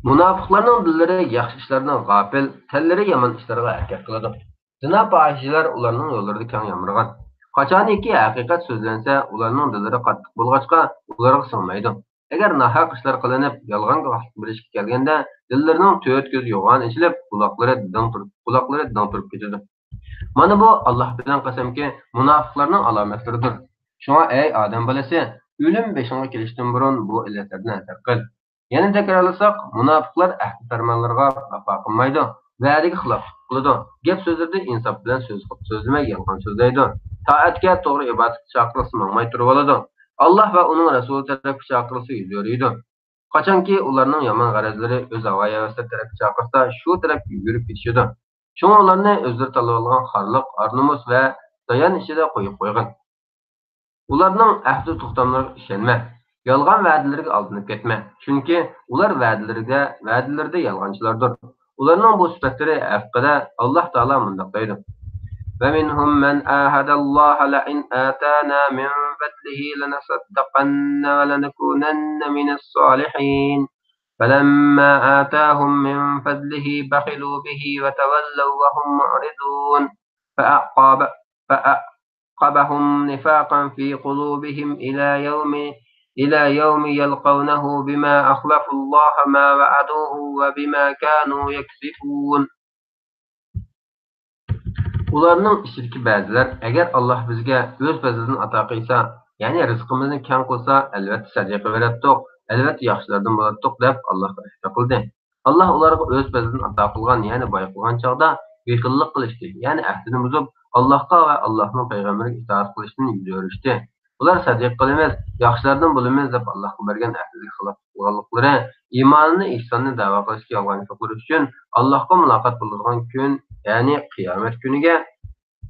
مۇناپىقلارنىڭ دىللىرى ياخشى ئىشلاردىن غاپىل، تەنلىرى يامان ئىشلارغا ھەرىكەت قىلىدۇ. زىنا، پاھىشىلەر ئۇلارنىڭ يوللىرىدا كەڭ يامرىغان. قاچانكى ھەقىقەت سۆزلەنسە، ئۇلارنىڭ دىللىرى قاتتىق بولغاچقا، ئۇلارغا سىڭمەيدۇ. ئەگەر ناھەق ئىشلار قىلىنىپ، يالغان گۇۋاھلىق بېرىشكە كەلگەندە، دىللىرىنىڭ تۆت كۆزى يوغان ئېچىلىپ، قۇلاقلىرى دىڭ تۇرۇپ، قۇلاقلىرى دىڭ تۇرۇپ كېتىدۇ. مانا بۇ، ئاللاھ بىلەن قەسەمكى، مۇناپىقلارنىڭ ئالامەتلىرىدۇر. شۇڭا، ئەي ئادەم بالىسى، ئۆلۈم بېشىڭغا كېلىشتىن بۇرۇن بۇ ئىللەتلەردىن ھەزەر قىل. يەنە تەكرارلىساق، مۇناپىقلار ئەھدى پەرمانلىرىغا ۋاپا قىلمايدۇ، ۋەدىگە خىلاپلىق قىلىدۇ، گەپ سۆزلىرىدە ئىنساپ بىلەن سۆز، سۆزلىمەي يالغان سۆزلەيدۇ، تائەتكە، توغرا ئىبادەتكە چاقىرىلسا ماڭماي تۇرۇۋالىدۇ، ئاللاھ ۋە ئۇنىڭ رەسۇلى تەرەپكە چاقىرىلسا يۈز ئۆرۈيدۇ. قاچانكى ئۇلارنىڭ يامان غەرەزلىرى ئۆز ھاۋا-ھەۋەسلىرى تەرەپكە چاقىرسا، شۇ تەرەپكە يۈگۈرۈپ كېتىشىدۇ. شۇڭا ئۇلارنى ئۆزلىرى تاللىۋالغان خارلىق، ئار-نومۇس ۋە زايان ئىچىدە قويۇپ قويغىن. ئۇلارنىڭ ئەھدى توختاملىرىغا ئىشەنمە. يالغان ۋەدىلىرىگە ئالدىنىپ كەتمە. چۈنكى ئۇلار ۋەدىلىرىدە، ۋەدىلىرىدە يالغانچىلاردۇر. ئۇلارنىڭ بۇ سۈپەتلىرى ھەققىدە ئاللاھ تائالا مۇنداق دەيدۇ: ومنهم من عاهد الله لئن آتانا من فضله لنصدقن ولنكونن من الصالحين. فلما آتاهم من فضله بخلوا به وتولوا وهم معرضون. فأعقب، فأعقبهم نفاقا في قلوبهم إلى يوم، إلى يوم يلقونه بما أخلفوا الله ما وعدوه وبما كانوا يكذبون. ئۇلارنىڭ ئىچىدىكى بەزىلەر، ئەگەر ئاللاھ بىزگە ئۆز پەزلىدىن ئاتا قىلسا، يەنى رىزقىمىزنى كەڭ قىلسا، ئەلۋەتتە سەدىقە بېرەتتۇق، ئەلۋەتتە ياخشىلاردىن بولاتتۇق، دەپ ئاللاھقا ئەھدە قىلدى. ئاللاھ ئۇلارغا ئۆز پەزلىدىن ئاتا قىلغان، يەنى باي قىلغان چاغدا بېخىللىق قىلىشتى، يەنى ئەھدىنى بۇزۇپ، ئاللاھقا ۋە ئاللاھنىڭ پەيغەمبىرىگە ئىتائەت قىلىشتىن يۈز ئۆرۈشتى. ئۇلار سەدىقە قىلىمىز، ياخشىلاردىن بولىمىز دەپ ئاللاھقا بەرگەن ئەھدىگە خىلاپلىق قىلغانلىقلىرى، ئىمانىنى، ئېھسانىنى دەۋا قىلىشقا يالغانچىلىقلىرى ئۈچۈن ئاللاھقا مۇلاقات بولىدىغان كۈن، يەنى قىيامەت كۈنىگە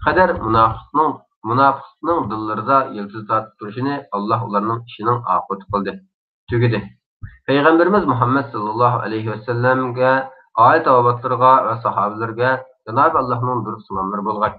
قەدەر مۇناپىقنىڭ، مۇناپىقلىقنىڭ دىللىرىدا يىلتىز تارتىپ تۇرۇشىنى ئاللاھ ئۇلارنىڭ ئىشىنىڭ ئاقىۋىتى قىلدى. تۈگىدى. پەيغەمبىرىمىز مۇھەممەد ساللاللاھۇ ئەلەيھى ۋەسەللەمگە، ئالى تاۋابىئاتلىرىغا ۋە ساھابىلىرىگە جانابى ئاللاھنىڭ دۇرۇت سالاملىرى بولغاي.